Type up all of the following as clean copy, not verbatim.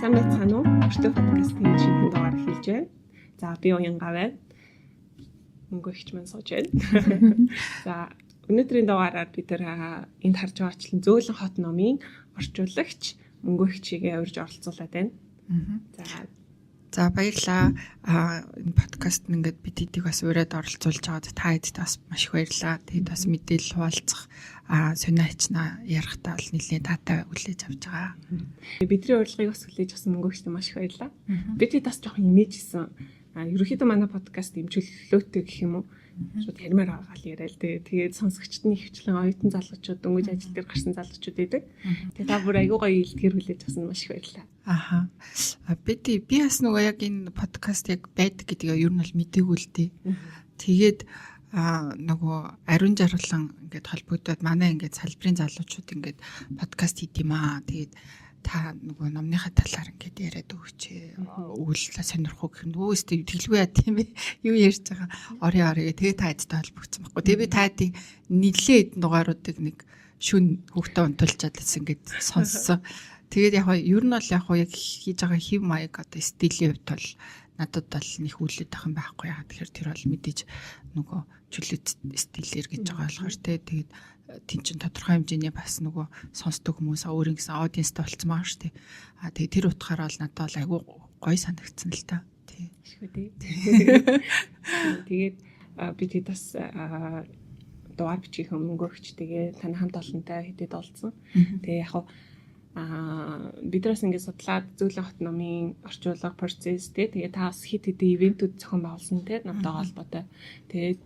Сайн байцгаана уу? Өртөө подкастын шинэхэн дугаар эхэлж байна. За, би Уянгаа байна. Мөнгө ихч маань сууж байна. За, өнөөдрийн дугаараар бид нар энд харж байгаачлан Зөөлөн хот номын орчуулагч Мөнгө ихчигээ урьж оролцуулаад байна. За, баярлаа. Энэ подкаст нь ингээд бид хэдийг бас ураад оролцуулж байгаад та хэдд бас маш их баярлаа. Тэгээд бас мэдээлэл хуваалцах сонио ачнаа ярихтаа бол нэлээд таатай хүлээж авч байгаа. Бидний урилгыг бас хүлээж авсан Мөнгө ихчтэй маш их баярлаа. Бид хэд бас жоохон имэжсэн. Ерөнхийдөө манай подкаст эмчилөөтэй гэх юм уу? Шууд ярмаар байгаа л яриа л дээ. Тэгээд сонсогчд нь ихэвчлэн оюутан залуучууд, дөнгөж ажил дээр гарсан залуучууд байдаг. Тэгээд та бүр айгуу гоё илтгэр хүлээж авсан, маш их баярлалаа. Аха. Би бас нөгөө яг энэ подкаст яг байдаг гэдгийг ер нь бол мдээгүй л дээ. Тэгээд нөгөө ариун жаргалан ингээд холбогдоод, манай ингээд салбарын залуучууд ингээд подкаст хийд юм аа. Тэгээд та нөгөө номныхаа талаар ингээд яриад өгч үйл сонирхоо гэх юм. Өөс тэглгүй яа тийм бэ? Юу ярьж байгаа? Орё орё. Тэгээ та хэдтэй холбогдсон байхгүй. Тэгээ би та хэдийн нэлээд хэдэн дугааруудыг нэг шүн хүүхдээ унтуулчаад л ингээд сонссон. Тэгээд яг ер нь бол яг яг хийж байгаа хэв маяг, одоо стилийн хувьд бол надад бол нэг хүлээд авах юм байхгүй яа. Тэгэхээр тэр бол мэдээж нөгөө чөлөөт стилээр гэж байгаа болохоор те, тэгээд тэн чин тодорхой хэмжээний бас нөгөө сонсдог хүмүүс өөрийн гэсэн audience тэй болцсон байгаа шүү дээ. Тэгээ тэр утгаараа бол надад бол айгүй гоё санагдсан л та. Тий. Ашгүй тий. Тэгээд би тэгэд бас дугаар бичих өмнө өгчтэйгээ таны хамт олонтой хэдэд олцсон. Тэгээ яг бид нараас ингээд судлаад Зөөлөн хот номын орчуулга процесс тий, тэгээ та бас хэд хэдэн event үүд зохион байгуулсан тий, номтойгоо холбоотой. Тэгээд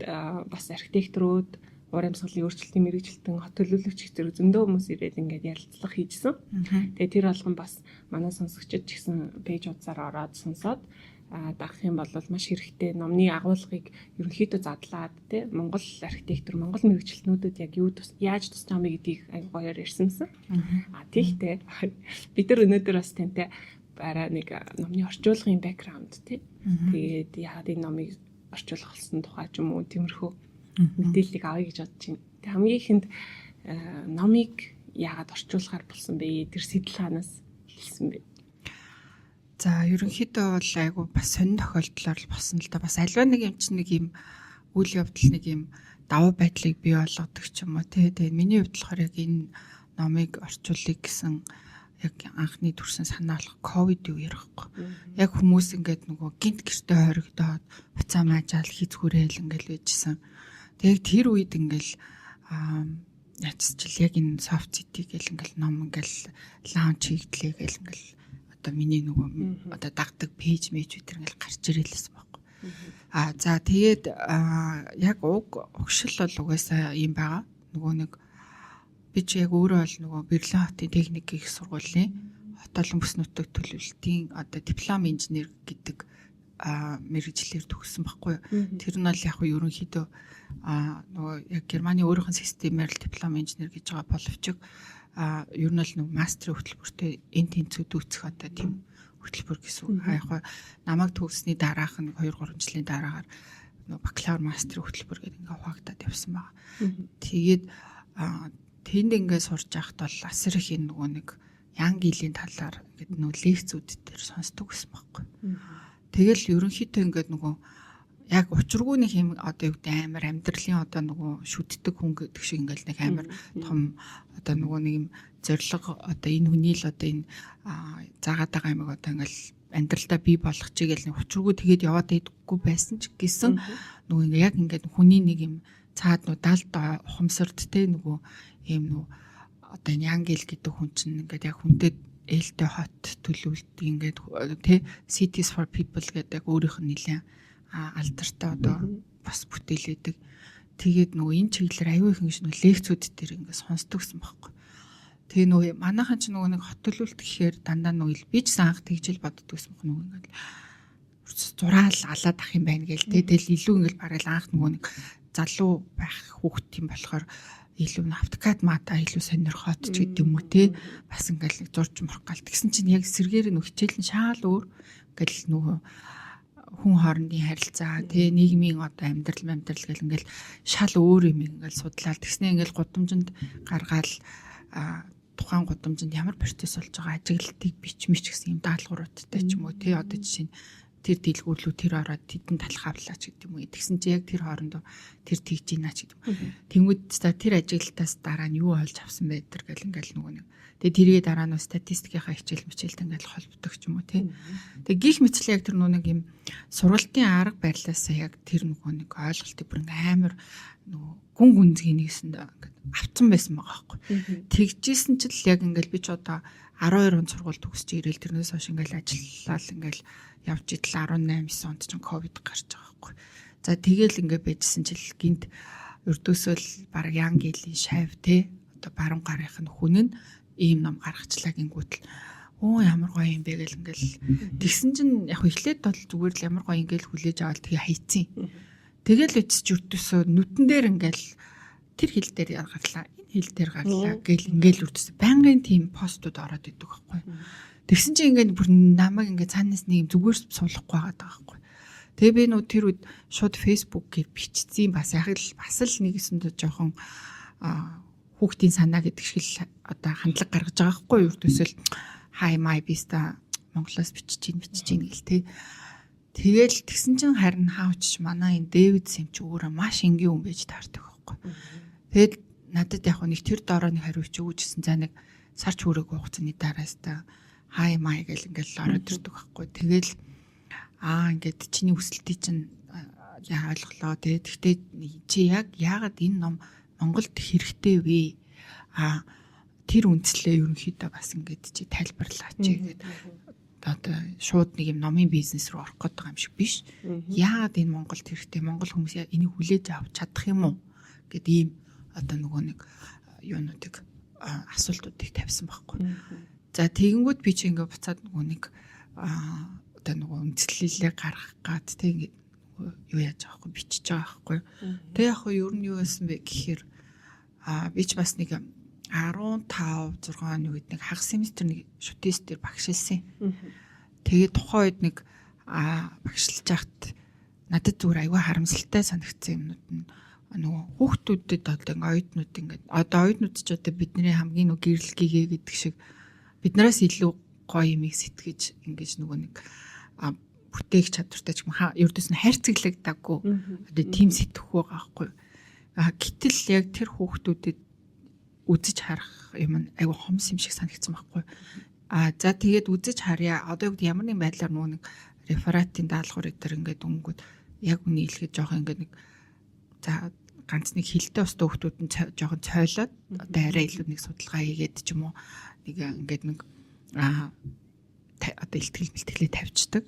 бас архитекторууд, уур амьсгалын өөрчлөлтийн мэргэжилтэн, хот төлөөлөгч зэрэг зөндөө хүмүүс ирээд ингээд ярилцлага хийжсэн. Тэгээ тэр болгон бас манай сонсогчид ч гэсэн page хуудасаар ороод сонсоод дагах юм бол маш хэрэгтэй, номны агуулгыг ерөнхийдөө задлаад тий, Монгол архитектор, Монгол мэргэжилтнүүдэд яг юу яаж тусч байгаа юм бэ гэдгийг аяг гоёор ярьсансан. Тийхтэй бид нар өнөөдөр бас тантай барай нэг номны орчуулгын background тий. Тэгээд яагаад энэ номыг орчуулах болсон тухай ч юм уу, тиймэрхүү мэдээллийг авъя гэж бодож байна. Тэг хамгийн ихэнд номыг яагаад орчуулахар болсон бэ? Тэр сэтэл хаанаас хэлсэн бэ? За, ерөнхийдөө бол айгу бас сонин тохиолдлоор л болсон л да. Бас альва нэг юм чинь нэг юм үйл явдал нэг юм давуу байдлыг бий болгодог ч юм уу тий. Тэгээд миний хувьд болохоор яг энэ номыг орчуулъя гэсэн яг анхны төрсэн санаа болох ковид юу ярихгүй. Яг хүмүүс ингээд нөгөө гинт гэртээ хоригдоод буцаа маажаал хийцгүүрээл ингээл байжсэн. Тэгээд тэр үед ингээл яцчил яг энэ soft city гэл ингээл ном ингээл launch хийгдлээ гэл ингээл одоо миний нөгөө одоо дагдаг page мэж өтер ингээл гарч ирээлсэн байхгүй. За, тэгээд яг уг угшил бол угаасаа юм байгаа. Нөгөө нэг би чи яг өөрөө бол нөгөө Берлин хотын техник их сургуулийн хот олон бүс нутаг төлөвлөлтийн одоо диплом инженер гэдэг мэргэжлээр төгссөн байхгүй юу. Тэр нь бол яг нь ерөнхийдөө нөгөө яг Германы өөрийнх нь системээр л диплом инженер гэж байгаа боловч ер нь бол нөгөө мастерын хөтөлбөртэй энэ тэнцүүд үүсэх одоо тийм хөтөлбөр гэсэн үг. Яг намайг төгссөний дараах нь 2 3 жилийн дараагаар нөгөө бакалавр мастерын хөтөлбөр гэдэг ингээ хуваагдаад явсан байгаа. Тэгээд тэнд ингээ сурж байхад бол асар их энэ нөгөө нэг Ян Гилийн талаар ингээд нөгөө лекцүүд дээр сонсдог гэсэн байхгүй. Тэгэл ерөнхийдөө ингээд нөгөө яг учиргүй нэг юм одоо юу гэдэг амар амьдралын одоо нөгөө шүддэг хүн гэдэг шиг ингээл нэг амар том одоо нөгөө нэг юм зориг, одоо энэ хүний л одоо энэ заагаад байгаа юмыг одоо ингээл амьдралдаа бий болгочих гээл нэг учиргүй тэгээд яваад байдаггүй байсан ч гэсэн нөгөө ингээ яг ингээд хүний нэг юм цаад нөгөө далд ухамсарт те, нөгөө юм нөгөө одоо энэ Ян Гил гэдэг хүн чинь ингээд яг хүнтэй ээлтэй хот төлөвлөлт ингээд те, cities for people гэдэг өөрийнх нь нэлээд алдартай одоо бас бүтээлээдэг. Тэгээд нөгөө энэ чиглэлээр аюу их ингэж нөгөө лекцүүд дээр ингээд сонсдог гэсэн байхгүй. Тэгээ нөгөө манайхан ч нөгөө нэг хот төлөвлөлт гэхээр дандаа нөгөө би ч анх тэгжэл боддог гэсэн баг, нөгөө ингээд зураал алаад ах юм байна гээл те. Тэгэл илүү ингээд бараг анх нөгөө нэг залуу байх хүүхд юм болохоор илүү AutoCAD мата илүү сонирхоод ч гэдэг юм уу те, бас ингээл нэг зурж мурах гал. Тэгсэн чинь яг эсэргээр нөх хичээл нь шаал өөр ингээл нөгөө хүн хоорондын харилцаа те, нийгмийн одоо амьдрал амьдрал гэл ингээл шал өөр юм ингээл судлаад тэгснэ ингээл гудамжинд гаргаал. тухайн гудамжинд ямар процесс болж байгаа ажиглалтыг бичмич гэсэн юм даалгавруудтай ч юм уу тий одоо жишээ нь тэр дэлгүүрлүү тэр ороод тэдэн талах авлаа ч гэдэг юм уу. Тэгсэн чи яг тэр хоорондоо тэр тэгж ийна ч гэдэг юм. Тэнгүүд за тэр ажиглалтаас дараа нь юу олж авсан бэ тэр гэл ингээл нөгөө нэг. Тэгээ тэргээ дараа нь статистикийнхаа хичээл мичээлд ингээл холбогдох ч юм уу тий. Тэгээ гих мэтлээ яг тэр нөгөө нэг юм сургалтын арга барилаасаа яг тэр нөгөө нэг ойлголтыг бүр ингээ амар нөгөө гүн гүнзгий нэгсэнд ингээд авцсан байсан байгаа байхгүй. Тэгжсэн ч л яг ингээл би ч одоо 12 он сургууль төгсч ирээл тэрнээс хойш ингээл ажиллалаа ингээл явж идэл 18 9 онд чинь ковид гарч байгаа байхгүй. За тэгэл ингээ байжсэн чил гинт өрдөөсөө л баг ян гэлийн шав те одоо баруун гарынх нь хүн нь ийм ном гаргачлаа гингүүтэл өө ямар гоё юм бэ гэл ингээл тэгсэн чинь яг эхлээд бол зүгээр л ямар гоё ингээл хүлээж аваад тэгээ хайцсан. Тэгэл үтсч өрдөөсөө нүдэн дээр ингээл тэр хил дээр гарлаа энэ хил дээр гарлаа гэл ингээл өрдөөсөө байнгын тийм постууд ороод идэг байхгүй. Тэгсэн чинь ингээд бүр намайг ингээд цаанаас нэг юм зүгээр суулгахгүй байгаа байхгүй. Тэгээ би нөө тэр үед шууд Facebook-ээр бичсэн бас яг л бас л нэгэсэндээ жоохон хүүхдийн санаа гэдэг шиг л одоо хандлага гаргаж байгаа байхгүй юу? Өрдөөсөл хай май биста Монголоос бичиж чинь бичиж чинь гэл те. Тэгэл тэгсэн чинь харин хаавч манай энэ Дэвид Сим ч өөрөө маш энгийн хүн байж таардаг байхгүй. Тэгэл надад яг нэг тэр дороо нэг хариу өгчээжсэн. За нэг сарч хүрээгүй хугацааны дараас та хай май гэл ингээл ороод ирдэг байхгүй. Тэгэл ингээд чиний хүсэлтийг чинь яа ойлголоо те. Тэгтээ чи яг яагаад энэ ном Монголд хэрэгтэй вэ? Тэр үндслээ ерөнхийдөө бас ингээд чи тайлбарлаач гээд одоо шууд нэг юм номын бизнес рүү орох гээд байгаа юм шиг биш. Яагаад энэ Монголд хэрэгтэй? Монгол хүмүүс энийг хүлээж авч чадах юм уу? Гэт ийм одоо нөгөө нэг юунуудыг асуултуудыг тавьсан байхгүй. За тэгэнгүүт би чи ингээ буцаад нөгөө нэг одоо нөгөө үндслэлээ гаргах гад тэг ингээ юу яаж байгаа байхгүй бичиж байгаа байхгүй. Тэг яг хөө ер нь юу байсан бэ гэхээр би ч бас нэг 15 6 оны үед нэг хагас семестр нэг шүтээс дээр багшилсан. Тэгээд тухайн үед нэг багшилж байхад надад зүгээр аюу харамсалтай санагдсан юмнууд нь нөгөө хүүхдүүдэд одоо ингээ оюутнууд ингээд одоо оюутнууд ч одоо бидний хамгийн нөгөө гэрэл гээгээ гэдэг шиг биднээс илүү гоё юмыг сэтгэж ингэж нөгөө нэг бүтээх чадвартай ч юм ердөөс нь хайрцаглагдаагүй одоо тийм сэтгэхүй байгаа байхгүй. Гэтэл яг тэр хүүхдүүдэд үзэж харах юм нь айгу хомс юм шиг санагдсан байхгүй. За тэгээд үзэж харъя. Одоо юу гэдэг ямар нэгэн байдлаар нөгөө нэг рефератын даалгавар өдр ингээд өнгөд яг үний хэлэхэд жоохон ингээд нэг за ганц нэг хилтэй устай хүүхдүүд нь жоохон цойлоод одоо арай илүү нэг судалгаа хийгээд ч юм уу нэг ингээд нэг одоо илтгэл мэлтгэлээ тавьчихдаг.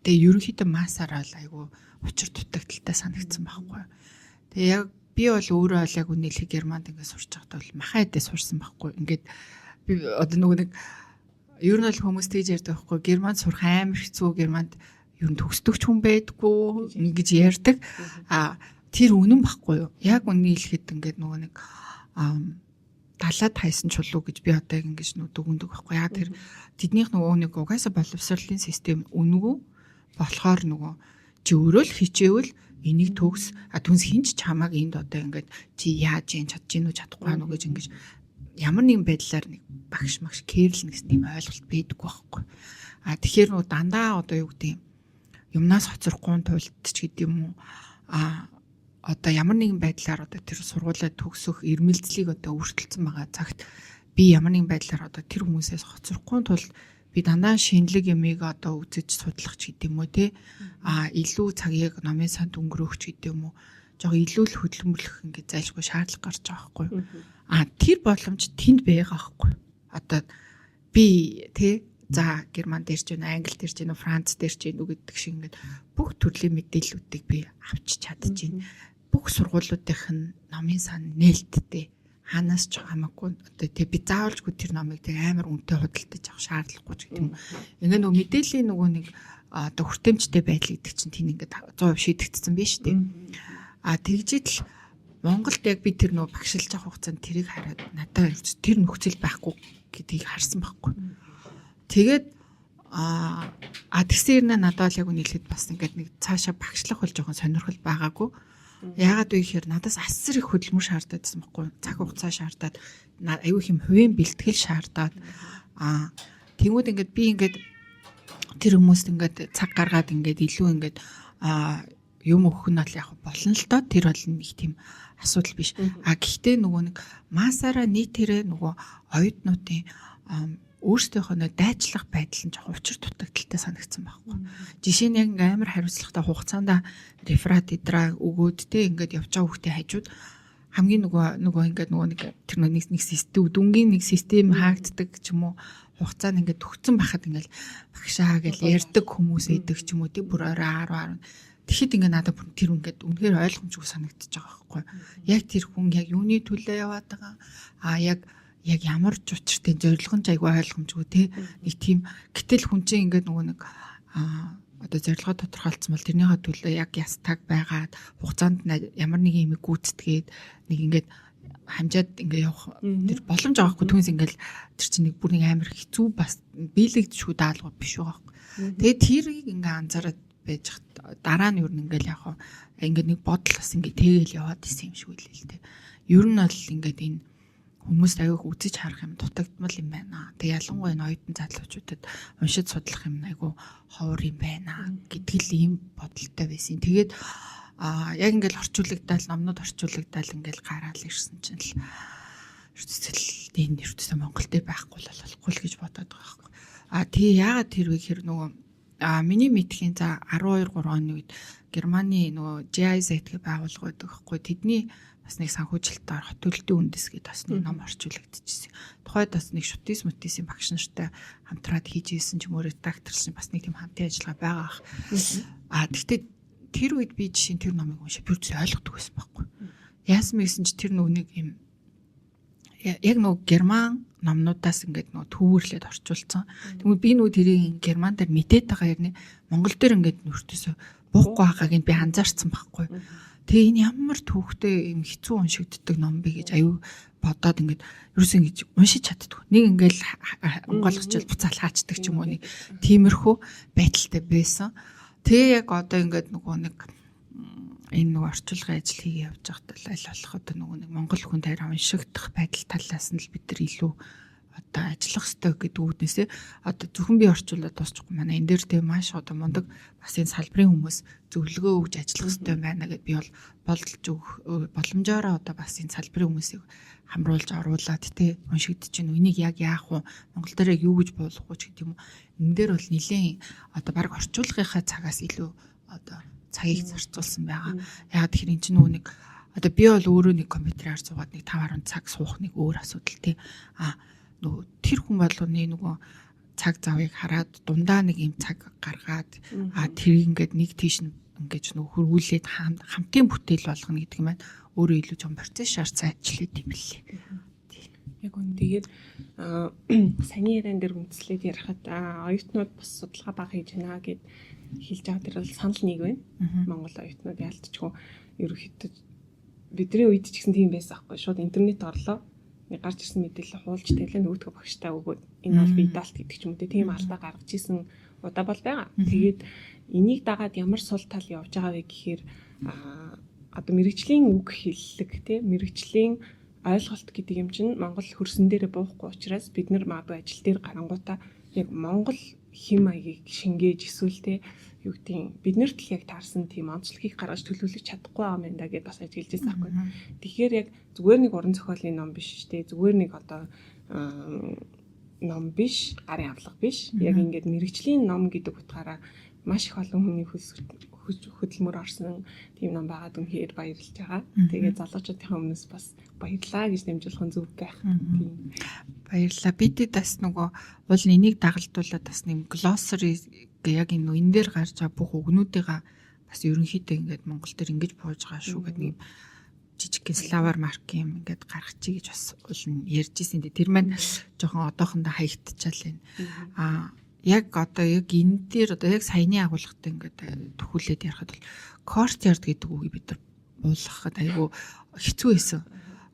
Тэгээ ерөнхийдөө массаараа л айгу учир дутагдaltaй санагдсан байхгүй. Тэгээ яг би бол өөрөө бол яг үнэ хэлхий Германд ингээд сурч байхдаа бол махаа эдээ сурсан байхгүй. Ингээд би одоо нөгөө нэг ер нь бол хүмүүс тэгж ярьдаг байхгүй. Германд сурах амар хэцүү. Германд ер нь төгсдөгч хүн байдаггүй ингэж ярьдаг. Тэр үнэн байхгүй юу? Яг үнэ хэлэхэд ингээд нөгөө нэг далаад хайсан чулуу гэж би одоо яг ингэж нүү дүгнэдэг байхгүй. Яг тэр тэднийх нөгөө нэг угаасаа боловсролын систем үнэгүй болохоор нөгөө чи өөрөө л хичээвэл энийг төгс түнс хинч чамааг энд одоо ингээд чи яаж юм чадж гин үү чадахгүй уу гэж ингэж ямар нэгэн байдлаар нэг багш магш кэрлэн гэсэн тийм ойлголт байдаггүй байхгүй. Тэгэхээр нөгөө дандаа одоо юу гэдэг юм юмнаас хоцрохгүй тулд ч гэдэг юм уу одоо ямар нэгэн байдлаар одоо тэр сургуулиа төгсөх эрмэлзлийг одоо өртөлдсөн байгаа цагт би ямар нэгэн байдлаар одоо тэр хүмүүсээс хоцрохгүй тулд би дандаа шинэлэг юмыг одоо үзэж судлах ч гэдэг юм уу те илүү цагийг номын санд өнгөрөөх ч гэдэг юм уу жоо илүү л хөдөлмөрлөх ингээд зайлшгүй шаардлага гарч байгаа байхгүй тэр боломж тэнд байгаа байхгүй одоо би те за Герман дээр ч байна, Англи дээр ч байна, Франц дээр ч байна гэдэг шиг ингээд бүх төрлийн мэдээллүүдийг би авч чадчихээн. Бүх сургуулиудынх нь номын сан нээлттэй. Хаанаас ч хамаагүй одоо тэг би заавалжгүй тэр номыг тэг амар үнэтэй худалдаж авах шаардлагагүй ч гэдэг юм. Ингээ нөгөө мэдээллийн нөгөө нэг одоо хүртээмжтэй байдал гэдэг чинь тийм ингээд 100% шийдэгдсэн биш үү? Тэгжид л Монголд яг би тэр нөгөө багшилж авах хугацаанд тэрийг хараад надад тэр нөхцөл байхгүй гэдгийг харсан байхгүй. Тэгээд тэгсэн хэрнээ надад л яг үнэ хэлэхэд бас ингээд нэг цаашаа багшлах бол жоохон сонирхол байгаагүй. Яагаад вэ гэхээр надаас асар их хөдөлмөр шаардаад байсан байхгүй, цаг хугацаа шаардаад, аюу их юм хувийн бэлтгэл шаардаад, тэнгууд ингээд би ингээд тэр хүмүүст ингээд цаг гаргаад ингээд илүү ингээд юм өгөх нь бол яг болно л доо, тэр бол нэг тийм асуудал биш. А гэхдээ нөгөө нэг масаараа нийтээрээ нөгөө оюутнуудын өөрсдийнхөө нөө дайчлах байдал нь жоохон учир дутагдaltaй санагдсан байхгүй. Жишээ нь яг ингээм амар хариуцлагатай хугацаанд реферат идраа өгөөд те ингээд явж байгаа хүүхдээ хажууд хамгийн нөгөө ингээд нөгөө нэг тэр нэг нэг систем, дүнгийн нэг систем хаагддаг ч юм уу, хугацаа нь ингээд төгцсөн байхад ингээд багшаа гэж ярьдаг хүмүүс идэг ч юм уу, тий, бүр орой 10 10. Тэгэхэд ингээд надад бүр тэр ингээд үнэхээр ойлгомжгүй санагдчихж байгаа байхгүй. Яг тэр хүн яг юуны төлөө яваад байгаа, а яг ямар ч учиртай зорилго нь ч айгүй ойлгомжгүй те. Нэг тийм гэтэл хүн чинь ингээд нөгөө нэг одоо зорилгоо тодорхойлцсон бол тэрнийхээ төлөө яг ястаг байгаад хугацаанд ямар нэгэн юм гүйцэтгээд нэг ингээд хамжаад ингээ явах тэр боломж байгаа хгүй. Түүнээс ингээл тэр чинь нэг бүр нэг амар хэцүү бас биелэгдэшгүй даалгавар биш байгаа хгүй. Тэгээд тэрийг ингээ анзаараад байж дараа нь ер нь ингээл яг ингээд нэг бодол бас ингээ тэгээл яваад исэн юм шиг үлээ л дээ. Ер нь бол ингээд энэ хүмүүст аяг үзэж харах юм дутагдмал юм байна. Тэг ялангуяа энэ оюутан залуучуудад уншиж судлах юм айгу ховор юм байна гэдг л ийм бодолтой байсан. Тэгээд яг ингээл орчуулагдаал, номнууд орчуулагдаал ингээл гараал ирсэн чинь л ертөнцөл энэ ертөнцөө Монгол дээр байхгүй л болохгүй л гэж бодоод байгаа байхгүй. А тэгээ яагаад тэр вэ гэхээр нөгөө миний мэдхийн за 12 3 оны үед Германы нөгөө GIZ гэх байгууллага байдаг байхгүй. Тэдний бас нэг санхүүжилтээр хот төлөлтийн үндэс гэдэг бас нэг ном орчуулагдчихсэн. Тухайд бас нэг шутис мутисын багш нартай хамтраад хийж ийсэн ч юм уу, редакторлсан бас нэг тийм хамтын ажиллагаа байгаа ах. А тэгтээ тэр үед би жишээ нь тэр номыг уншиж бүр зөв ойлгодог байсан байхгүй. Яасан бэ гэсэн чи тэр нөгөө нэг юм яг нөгөө герман номнуудаас ингээд нөгөө түүвэрлээд орчуулсан. Тэгмээ би нөгөө тэрийг герман дээр мэдээд байгаа юм, монгол дээр ингээд нүртөөсөө буухгүй байгааг нь би анзаарсан байхгүй. Тэгээ энэ ямар түүхтэй юм хэцүү уншигддаг ном бэ гэж аюу бодоод ингээд ерөөсөн ингэж уншиж чаддгүй. Нэг ингээл онгойлгочвол буцаал хаачдаг ч юм уу, нэг тиймэрхүү байдалтай байсан. Тэгээ яг одоо ингээд нөгөө нэг энэ нөгөө орчуулгын ажил хийгээ явж байхад л аль болох одоо нөгөө нэг монгол хүн таараа уншигдах байдал талаас нь л бид нар илүү одоо ажиллах ёстой гэдэг үүднээсээ одоо зөвхөн би орчуулад дуусчихгүй, манай энэ дээр тэг маш одоо мундаг бас энэ салбарын хүмүүс зөвлөгөө өгж ажиллах ёстой байна гэд би бол болж өгөх боломжоороо одоо бас энэ салбарын хүмүүсийг хамруулж оруулаад те уншигдэж чинь энийг яг яах вэ, монгол дээр яг юу гэж буулгах вэ гэдэг юм уу. Энэ дээр бол нэлээд одоо баг орчуулгынхаа цагаас илүү одоо цагийг зарцуулсан байгаа. Яг тэгэхээр эн чинь нөгөө нэг одоо би бол өөрөө нэг компьютераар суугаад нэг 5 10 цаг суух нэг өөр асуудал те. А нөгөө тэр хүн болгоны нөгөө цаг завыг хараад дундаа нэг юм цаг гаргаад тэр ингээд нэг тийш нь ингээд нөгөө хөрвүүлээд хамтын бүтээл болгоно гэдэг юм байна. Өөрөө илүү жоохон процесс шаардсан ажил юм лээ. Яг үн тэгээд саяны яриан дээр үндэслээд ярихад оюутнууд бас судалгаа бага хийж байна гэд хэлж байгаа тэр бол санал нэг байна. Монгол оюутнууд яалтчгүй ерөнхийдөө бидний үед ч гэсэн тийм байсан аахгүй. Шууд интернет орлоо. Нэг гарч ирсэн мэдээлэл хуулж тавилаа, нөгөөдхөө багштай өгөөд энэ бол би даалт гэдэг ч юм уу, тийм алдаа гаргаж исэн удаа бол байгаа. Тэгээд энийг дагаад ямар сул тал явж байгаа вэ гэхээр одоо мэрэгжлийн үг хэллэг те, мэрэгжлийн ойлголт гэдэг юм чинь Монгол хөрсөн дээрээ буухгүй учраас бид нар магадгүй ажил дээр гарангуудаа яг Монгол хэм маягийг шингээж эсвэл те юу гэдгийг биднэрт л яг таарсан тийм онцлогийг гаргаж төлөвлөж чадахгүй байгаа юм да гэдээ бас ажиглаж байсан байхгүй. Тэгэхээр яг зүгээр нэг уран зохиолын ном биш шүү дээ. Зүгээр нэг одоо ном биш, гарын авлага биш. Яг ингээд мэрэгжлийн ном гэдэг утгаараа маш их олон хүний хөдөлмөр орсон тийм ном байгаад үнэхээр баярлж байгаа. Тэгээд залуучуудын өмнөөс бас баярлаа гэж дэмжүүлэх нь зөв байх. Тийм. Баярлалаа. Бидэд бас нөгөө уул энийг дагалдуулаад бас нэг glossary яг энэ энэ дээр гарч байгаа бүх үгнүүдийга бас ерөнхийдөө ингээд монгол дээр ингэж бууж байгаа шүү гэдэг нэг жижиг славар марк юм ингээд гаргачих гэж бас уул нь ярьж исэн. Тэр маань жоохон одоохондоо хаягдчихал байна. Аа яг одоо яг энэ дээр одоо яг саяны агуулгатай ингээд төхүүлээд ярихад бол courtyard гэдэг үгийг бид нар буулгахад айгүй хэцүү байсан.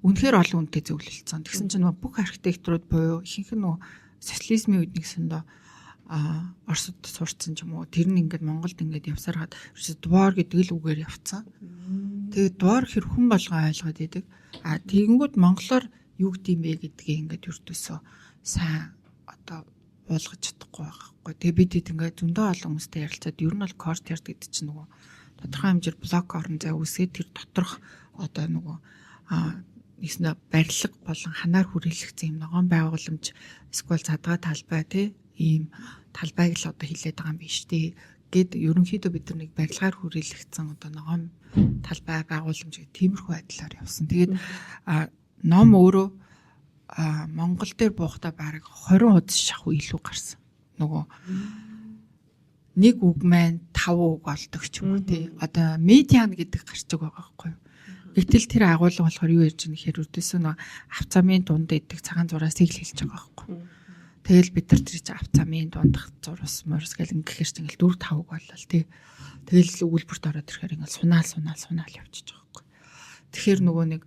Үнэхээр олон үнэтэй зөвлөлдсөн. Тэгсэн чинь бүх архитекторууд буюу ихэнх нь социализмын үед нэгсэндээ Оросд сурцсан ч юм уу, тэр нь ингээд Монголд ингээд явсаар хаад ерөөсө двор гэдэг л үгээр явцсан. Тэгээд двор хэр хүн болгон ойлгоод идэг. А тэгэнгүүт монголоор юу гэдэм бэ гэдгийг ингээд ердөөсөө сайн одоо уулгаж чадахгүй байгаа байхгүй. Тэгээ бид хэд ингээд зөндөө олон хүмүүстэй ярилцаад ер нь бол courtyard гэдэг чинь нөгөө тодорхой хэмжээр блок орон зай үүсгээд тэр доторх одоо нөгөө нэгснэ барилга болон ханаар хүрээлэгдсэн юм ногоон байгууламж эсвэл задгаа талбай тий ийм талбайг л одоо хилээд байгаа юм биш тий гэд ерөнхийдөө бид нар нэг барилгаар хүрээлэгдсэн одоо ногоон талбай байгууламж гэх тиймэрхүү байдлаар явсан. Тэгээд ном өөрөө Монгол дээр буухтаа бараг 20 хуудас шахуу илүү гарсан. Нөгөө нэг үг маань 5 үг олдог ч юм уу тий. Одоо медиан гэдэг гарчиг байгаа байхгүй юу? Гэтэл тэр агуулга болохоор юу ярьж байгаа нэхэр өрдөөсөө нөө авцамын дунд идэх цагаан зураасыг л хэлж байгаа байхгүй юу? Тэгэл бид нар тэр чинь авцамын дундах зурус морс гэл ингэхэр чинь ингээл 4 5 үг боллоо тий. Тэгэл өгүүлбэрт ороод ирэхээр ингээл сунаал сунаал сунаал явчихж байгаа байхгүй. Тэгэхээр нөгөө нэг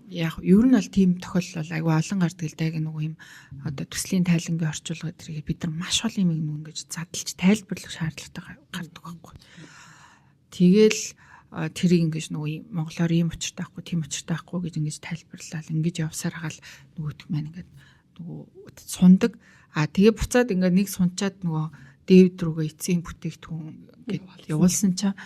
яг ер нь бол тийм тохиолдол бол айгүй олон гардаг л да, яг нөгөө юм одоо төслийн тайлангийн орчуулга тэрийг бид нар маш олон юм ингэж задлж тайлбарлах шаардлагатай гардаг байхгүй. Тэгэл тэрийг ингэж нөгөө монголоор ийм учиртай байхгүй, тийм учиртай байхгүй гэж ингэж тайлбарлал ингэж явсаар хаал нөгөөх маань ингээд нөгөө сундаг. А тэгээ буцаад ингээд нэг сунчаад нөгөө Дэвид рүүгээ эцсийн бүтээгдэхүүн гэд явуулсан чинь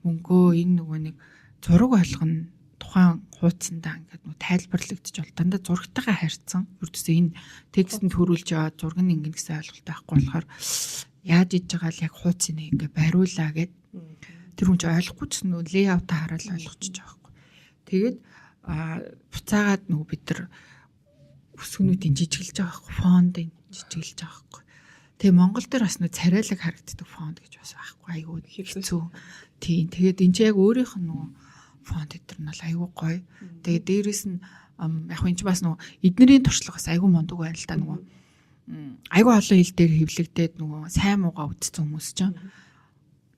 мөнгөө энэ нөгөө нэг зураг ойлгоно тухайн хуудсандаа ингээд нөгөө тайлбарлагдчих бол дандаа зурагтайгаа харьцсан. Ердөөсөө энэ текстэнд хөрвүүлж яваад зураг нь ингэн гэсэн ойлголт байхгүй болохоор яаж иж байгаа л яг хуудсыг ингээ бариулаа гэд тэр хүн ч ойлгохгүй ч нөгөө лейаутаа хараад ойлгочих жоохгүй. Тэгээд буцаагаад нөгөө бид нар үсгнүүдийн жижиглэж байгаа байхгүй, фондын жижиглэж байгаа байхгүй. Тэгээ Монгол дээр бас нөгөө царайлаг харагддаг фонд гэж бас байхгүй, айгүй хэцүү. Тийм. Тэгээд энэ ч яг өөрийнх нь нөгөө фонд эдэр нь бол айгүй гоё. Тэгээд дээрэс нь яг энэ ч бас нөгөө эднэрийн туршлага бас айгүй мундаг байна л да, нөгөө айгүй олон хил дээр хэвлэгдээд нөгөө сайн муугаа үтцсэн хүмүүс чинь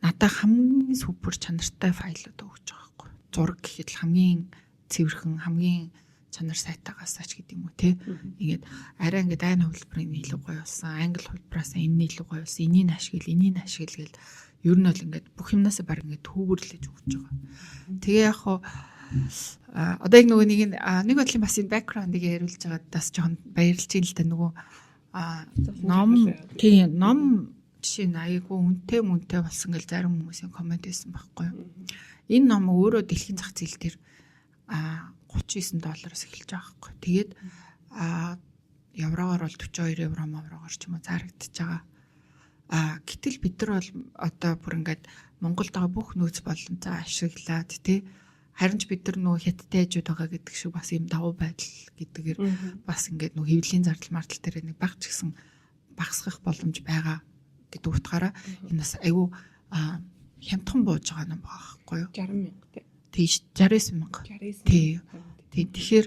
надад хамгийн супер чанартай файлууд өгч байгаа байхгүй. Зураг гэхэд л хамгийн цэвэрхэн, хамгийн чанар сайтаагаас ач гэдэг юм уу те. Ингээд арай ингээд айн хувилбарын илүү гоё болсон, англи хувилбараас энэ илүү гоё болсон, энийг ашигла, энийг ашигла гэл ер нь бол ингээд бүх юмнасаа баг ингээд түүвэрлэж өгч байгаа. Тэгээ яг хуу одоо яг нөгөө нэг бодлын бас энэ бэкграундыг яриулж байгаад бас жоохон баярлж байна л та, нөгөө ном тийм ном жишээ нь айгүй үнэтэй мүнтэй болсон гэл зарим хүмүүсийн коммент байсан байхгүй юу. Энэ ном өөрөө дэлхийн зах зээл дээр 39 доллароос эхэлж байгаа байхгүй. Тэгээд еврогоор бол 42 евро маврогоор ч юм уу зарагдчихж байгаа. Гэтэл бид нар бол одоо бүр ингээд Монголд байгаа бүх нөөц болонцоо ашиглаад тий харин ч бид нар нөгөө хятадтай хажууд байгаа гэдэг шиг бас ийм давуу байдал гэдгээр бас ингээд нөгөө хэвлэлийн зардал мардал дээр нэг баг ч гэсэн багасгах боломж байгаа гэдэг утгаараа энэ бас айгүй хямдхан бууж байгаа юм байгаа байхгүй юу? 60 мянга тий. Тий 69 мянга. Тий. Тий тэгэхээр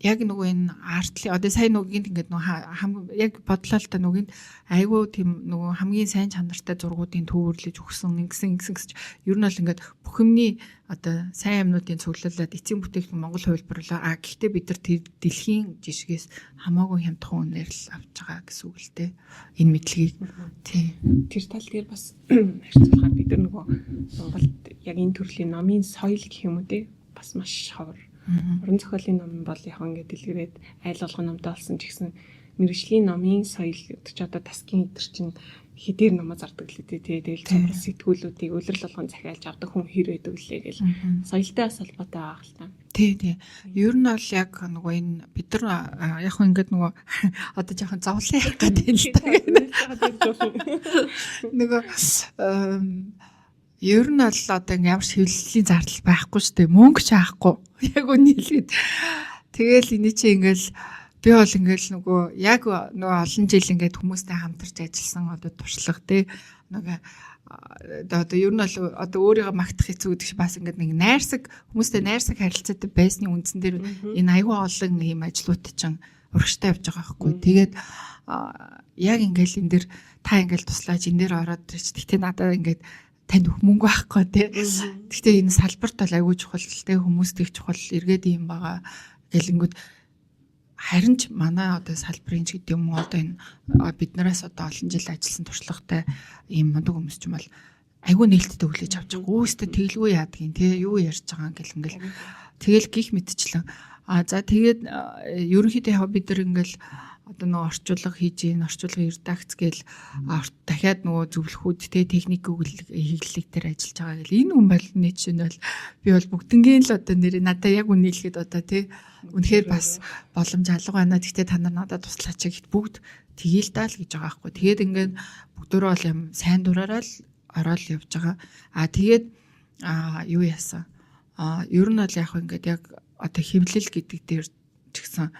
яг нөгөө энэ артлын одоо сайн нөгөөнд ингээд нөгөө яг бодлоо л та нөгөөнд айгүй тийм нөгөө хамгийн сайн чанартай зургуудын төвөрлөж өгсөн ингэсэн ингэсэн гэж ер нь бол ингээд бүх юмний одоо сайн юмнуудын цуглуулад эцсийн бүтээгдэхүүн Монгол хувилбарлаа. А гэхдээ бид нар тэр дэлхийн жишгээс хамаагүй хямдхан үнээр л авч байгаа гэсэн үг л дээ. Энэ мэдлэгийг тий. Тэр тал дээр бас харьцуулахаар бид нар нөгөө Монголд яг энэ төрлийн номын соёл гэх юм уу те бас маш ховор. Уран зохиолын ном бол яг ингээд дэлгэрээд айл болгон номтой болсон ч гэсэн мэргэжлийн номын соёл гэдэг чи одоо таскын эдэр чинь хэдээр номоо зардаг лээ тий. Тэгэл цуврал сэтгүүлүүдийг улирал болгон захиалж авдаг хүн хэр байдаг лээ гэл соёлтой бас холбоотой байгаа л та. Тий, тий. Ер нь бол яг нөгөө энэ бид нар яг хөө ингээд нөгөө одоо жоохон зовлон ярих гэдэг юм л та. Нөгөө ер нь бол одоо ингээ ямар ч хэвлэлийн зардал байхгүй шүү дээ. Мөнгө ч авахгүй. Яг үнэ хэлгээд. Тэгэл эний чи ингээл би бол ингээл нөгөө яг нөгөө олон жил ингээд хүмүүстэй хамтарч ажилласан одоо туршлага те нөгөө одоо ер нь бол одоо өөрийгөө магтах хэцүү гэдэг чи бас ингээд нэг найрсаг хүмүүстэй найрсаг харилцаатай байсны үндсэн дээр энэ айгүй олон ийм ажлууд чинь урагштай явж байгаа байхгүй. Тэгээд яг ингээл энэ дэр та ингээл туслаач энэ дээр ороод ирч. Гэтэ надад ингээд танд өгөх мөнгө байхгүй тий. Гэхдээ энэ салбарт бол айгүй чухал те хүмүүст их чухал эргээд юм байгаа гэлэнгүүд Харин ч манай одоо салбарын ч гэдэг юм уу, одоо энэ биднээс одоо олон жил ажилласан туршлагатай ийм мундаг хүмүүс ч юм бол айгүй нээлттэй хүлээж авч байгаа. Үүстэй тэглгүй яадгийн те, юу ярьж байгаа гэл ингээл тэгэл гих мэдчлэн. А за тэгээд ерөнхийдөө яг бид нар ингээл одоо нөгөө орчуулга хийж гин, орчуулгын редакц гээл дахиад нөгөө зөвлөхүүд те, техник хийглэлэг дээр ажиллаж байгаа гэл энэ хүн бол нэг чинь бол би бол бүгднгийн л одоо нэр надаа яг үнэ хэлэхэд одоо те, үнэхээр бас боломж алга байна. Гэхдээ та нар надад туслаач гэхэд бүгд тэгээл даа л гэж байгаа байхгүй. Тэгээд ингээд бүгдөө бол юм сайн дураараа л ороод явж байгаа. А тэгээд юу яасан? Ер нь бол яг ингээд яг одоо хэвлэл гэдэг дээр ч гэсэн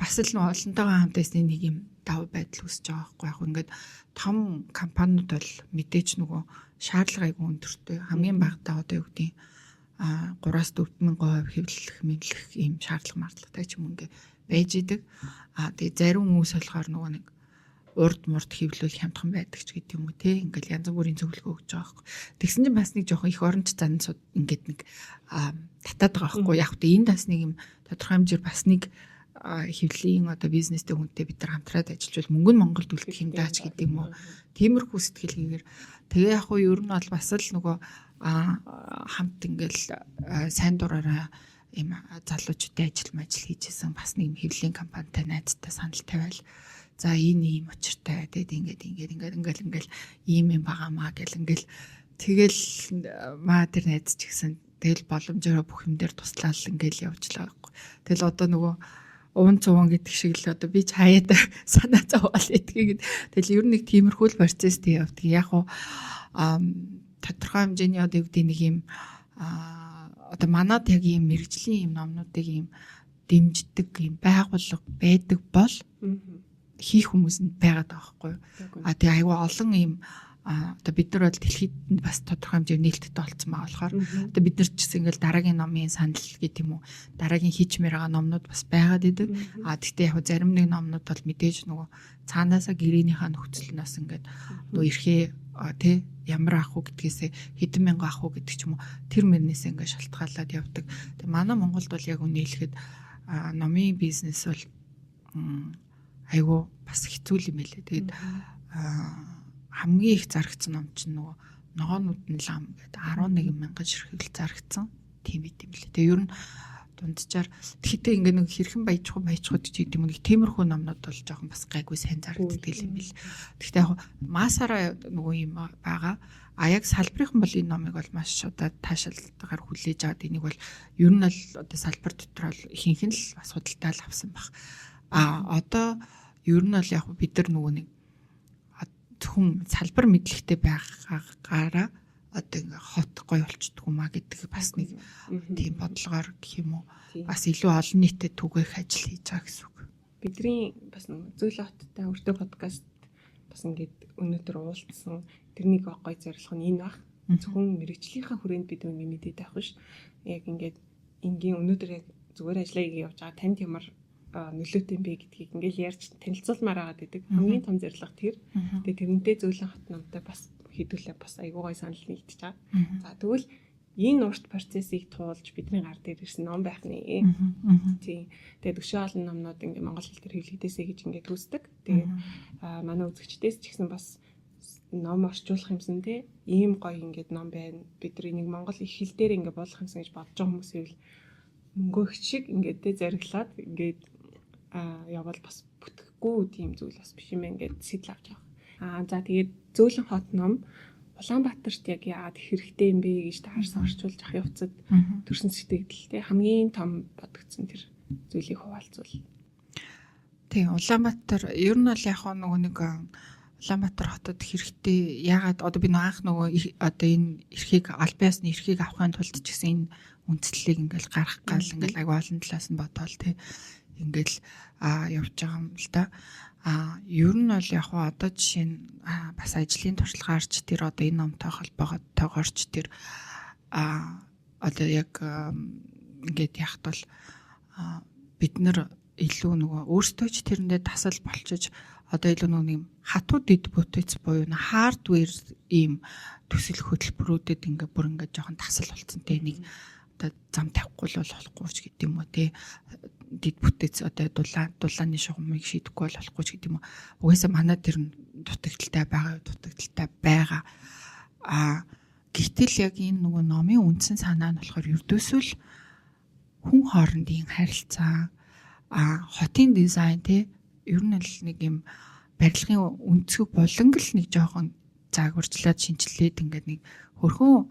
бас л олонтойгоо хамт байсны нэг юм давуу байдал үүсэж байгаа байхгүй. Яг ингээд том компаниуд бол мэдээж нөгөө шаардлага айгүй өндөртэй. Хамгийн багадаа одоо юу гэдгийг 3-аас 4,000% хэвлэх, мэдлэх ийм шаардлага мартлагатай ч юм ингээ байж идэг. Тэгээ зарим хүмүүс болохоор нөгөө нэг урд мурд хэвлүүл хямдхан байдаг ч гэдэг юм уу те, ингээл янз бүрийн зөвлөгөө өгч байгаа байхгүй. Тэгсэн чинь бас нэг жоохон их оронч зан ингээд нэг татаад байгаа байхгүй. Яг тэ энд бас нэг юм тодорхой хэмжээр бас нэг хэвлэлийн одоо бизнестэй хүнтэй бид нар хамтраад ажиллаж мөнгө нь Монголд үлдэх юм даач гэдэг юм уу. Тиймэрхүү сэтгэлгээгээр тэгээ яг хуу ер нь бол бас л нөгөө хамт ингээл сайн дураараа ийм залуучуудын ажил мажил хийжсэн бас нэг юм хэвлэлийн компанитай найзтай санал тавиал за энэ ийм учиртай тэгээд ингээд ингээд ингээд ингээд ингээд ийм юм байгаа маа гэл ингээл тэгэл маа тэр найз ч гэсэн тэгэл боломжоор бүх юм дээр туслаал ингээл явжлаа байхгүй. Тэгэл одоо нөгөө уун цуван гэдэг шиг л одоо би ч хаяад санаа зовоол идгийг. Тэгэл ер нь нэг тиймэрхүү л процесс тэг явдаг. Яг уу тодорхой хэмжээний одоо юу гэдэг нэг юм одоо манад яг ийм мэрэгжлийн ийм номнуудыг ийм дэмждэг ийм байгууллага байдаг бол хийх хүмүүс нь байгаад байгаа байхгүй юу. А тэгээ айгүй олон ийм одоо бид нар бол дэлхийд бас тодорхой хэмжээр нээлттэй болцсон байгаа болохоор одоо бид нар ч гэсэн ингээл дараагийн номын санал гэх юм уу, дараагийн хийчмээр байгаа номнууд бас байгаад идэг. А тэгтээ яг зарим нэг номнууд бол мэдээж нөгөө цаанаасаа гэрээнийхаа нөхцөл нь бас ингээд нөгөө эрхээ тий ямар авах уу гэдгээсээ хэдэн мянган авах уу гэдэг ч юм уу, тэр мөрнөөсөө ингээд шалтгаалаад явдаг. Тэгээ манай Монголд бол яг үнэ хэлэхэд номын бизнес бол айгүй бас хэцүү юм байлээ. Тэгээд хамгийн их зарагдсан ном чинь нөгөө ногоонууд нь лам гэдэг 11 мянган ширхэг зарагдсан тийм байт юм лээ. Тэгээ ер нь дунджаар тэгэхдээ ингээ нэг хэрхэн баяжхуу баяжхууд ч гэдэг юм нэг тиймэрхүү номнууд бол жоохон бас гайгүй сайн зарагддаг юм бэл. Тэгэхдээ яг масаараа нөгөө юм байгаа. А яг салбарынхан бол энэ номыг бол маш одоо таашаалтайгаар хүлээж аваад энийг бол ер нь л одоо салбар дотор бол ихэнх нь л бас худалдаа л авсан баг. А одоо ер нь бол яг бид нар нөгөө нэг зөвхөн салбар мэдлэгтэй байгаагаараа одоо ингээ хот гоё болчдөг юм а гэдэг бас нэг тийм бодлогоор гэх юм уу, бас илүү олон нийтэд түгээх ажил хийж байгаа гэсэн үг. Бидний бас нэг зөөлөн хоттой өртөө подкаст бас ингээд өнөөдөр уулзсан тэрнийг гоё зорилго нь энэ баг. Зөвхөн мэрэгжлийнхаа хүрээнд бид ингээ мэдээд байх биш. Яг ингээд энгийн өнөөдөр яг зүгээр ажиллаа хийгээ явж байгаа танд ямар нөлөөтэй юм бэ гэдгийг ингээл ярьж танилцуулмаар байгаад байдаг. Хамгийн том зорилго тэр. Тэгээ тэрнтэй зөөлөн хот номтой бас хэдүүлээ бас айгуу гой санал нэгдэж байгаа. За тэгвэл энэ урт процессыг туулж бидний гар дээр ирсэн ном байх нэ. Тийм. Тэгээд өшөө олон номнууд ингээ монгол хэл дээр хэвлэгдээсэй гэж ингээд хүсдэг. Тэгээд манай үзэгчдээс ч гэсэн бас ном орчуулах юмсан те, ийм гоё ингээд ном байна. Бид нар энийг монгол их хэл дээр ингээ болгох юмсан гэж бодож байгаа хүмүүс ивэл мөнгөө шиг ингээд те зориглаад ингээд явбал бас бүтэхгүй тийм зүйл бас биш юм ингээд сэтэл авч байгаа. За тэгээд зөөлөн хот ном Улаанбаатарт яг яагаад хэрэгтэй юм бэ гэж таарсан орчуулж авах явцад төрсэн сэтгэл те хамгийн том бодогдсон тэр зүйлийг хуваалцвал. Тийм, Улаанбаатар ер нь бол яг нөгөө нэг Улаанбаатар хотод хэрэгтэй яагаад одоо би анх нөгөө одоо энэ эрхийг албан ёсны эрхийг авахын тулд ч гэсэн энэ үндслэлийг ингээл гаргах гал ингээл аягүй олон талаас нь бодоол те ингээл явж байгаа юм л да. Ер нь бол яг хуу одоо жишээ нь бас ажлын туршлагаарч тэр одоо энэ номтой холбоогоорч тэр одоо яг ингээд яхад бол бид нар илүү нөгөө өөрсдөө ч тэрэндээ тасал болчиж одоо илүү нөгөө юм хатуу дэд бүтэц буюу хардвер ийм төсөл хөтөлбөрүүдэд ингээ бүр ингээ жоохон тасал болцсон те, нэг одоо зам тавихгүй л болохгүй ч гэдэг юм уу те. дэд бүтэц одоо дулааны шугамыг шийдэхгүй бол болохгүй ч гэдэг юм уу. Угаасаа манай тэр дутагдaltaй байгаа, дутагдaltaй байгаа. А гэтэл яг энэ нөгөө номын үндсэн санаа нь болохоор ердөөсөө л хүн хоорондын харилцаа, хотын дизайн те, ер нь л нэг юм барилгын өнцөг буланг л нэг жоохон загварчлаад шинчлээд ингээд нэг хөрхөн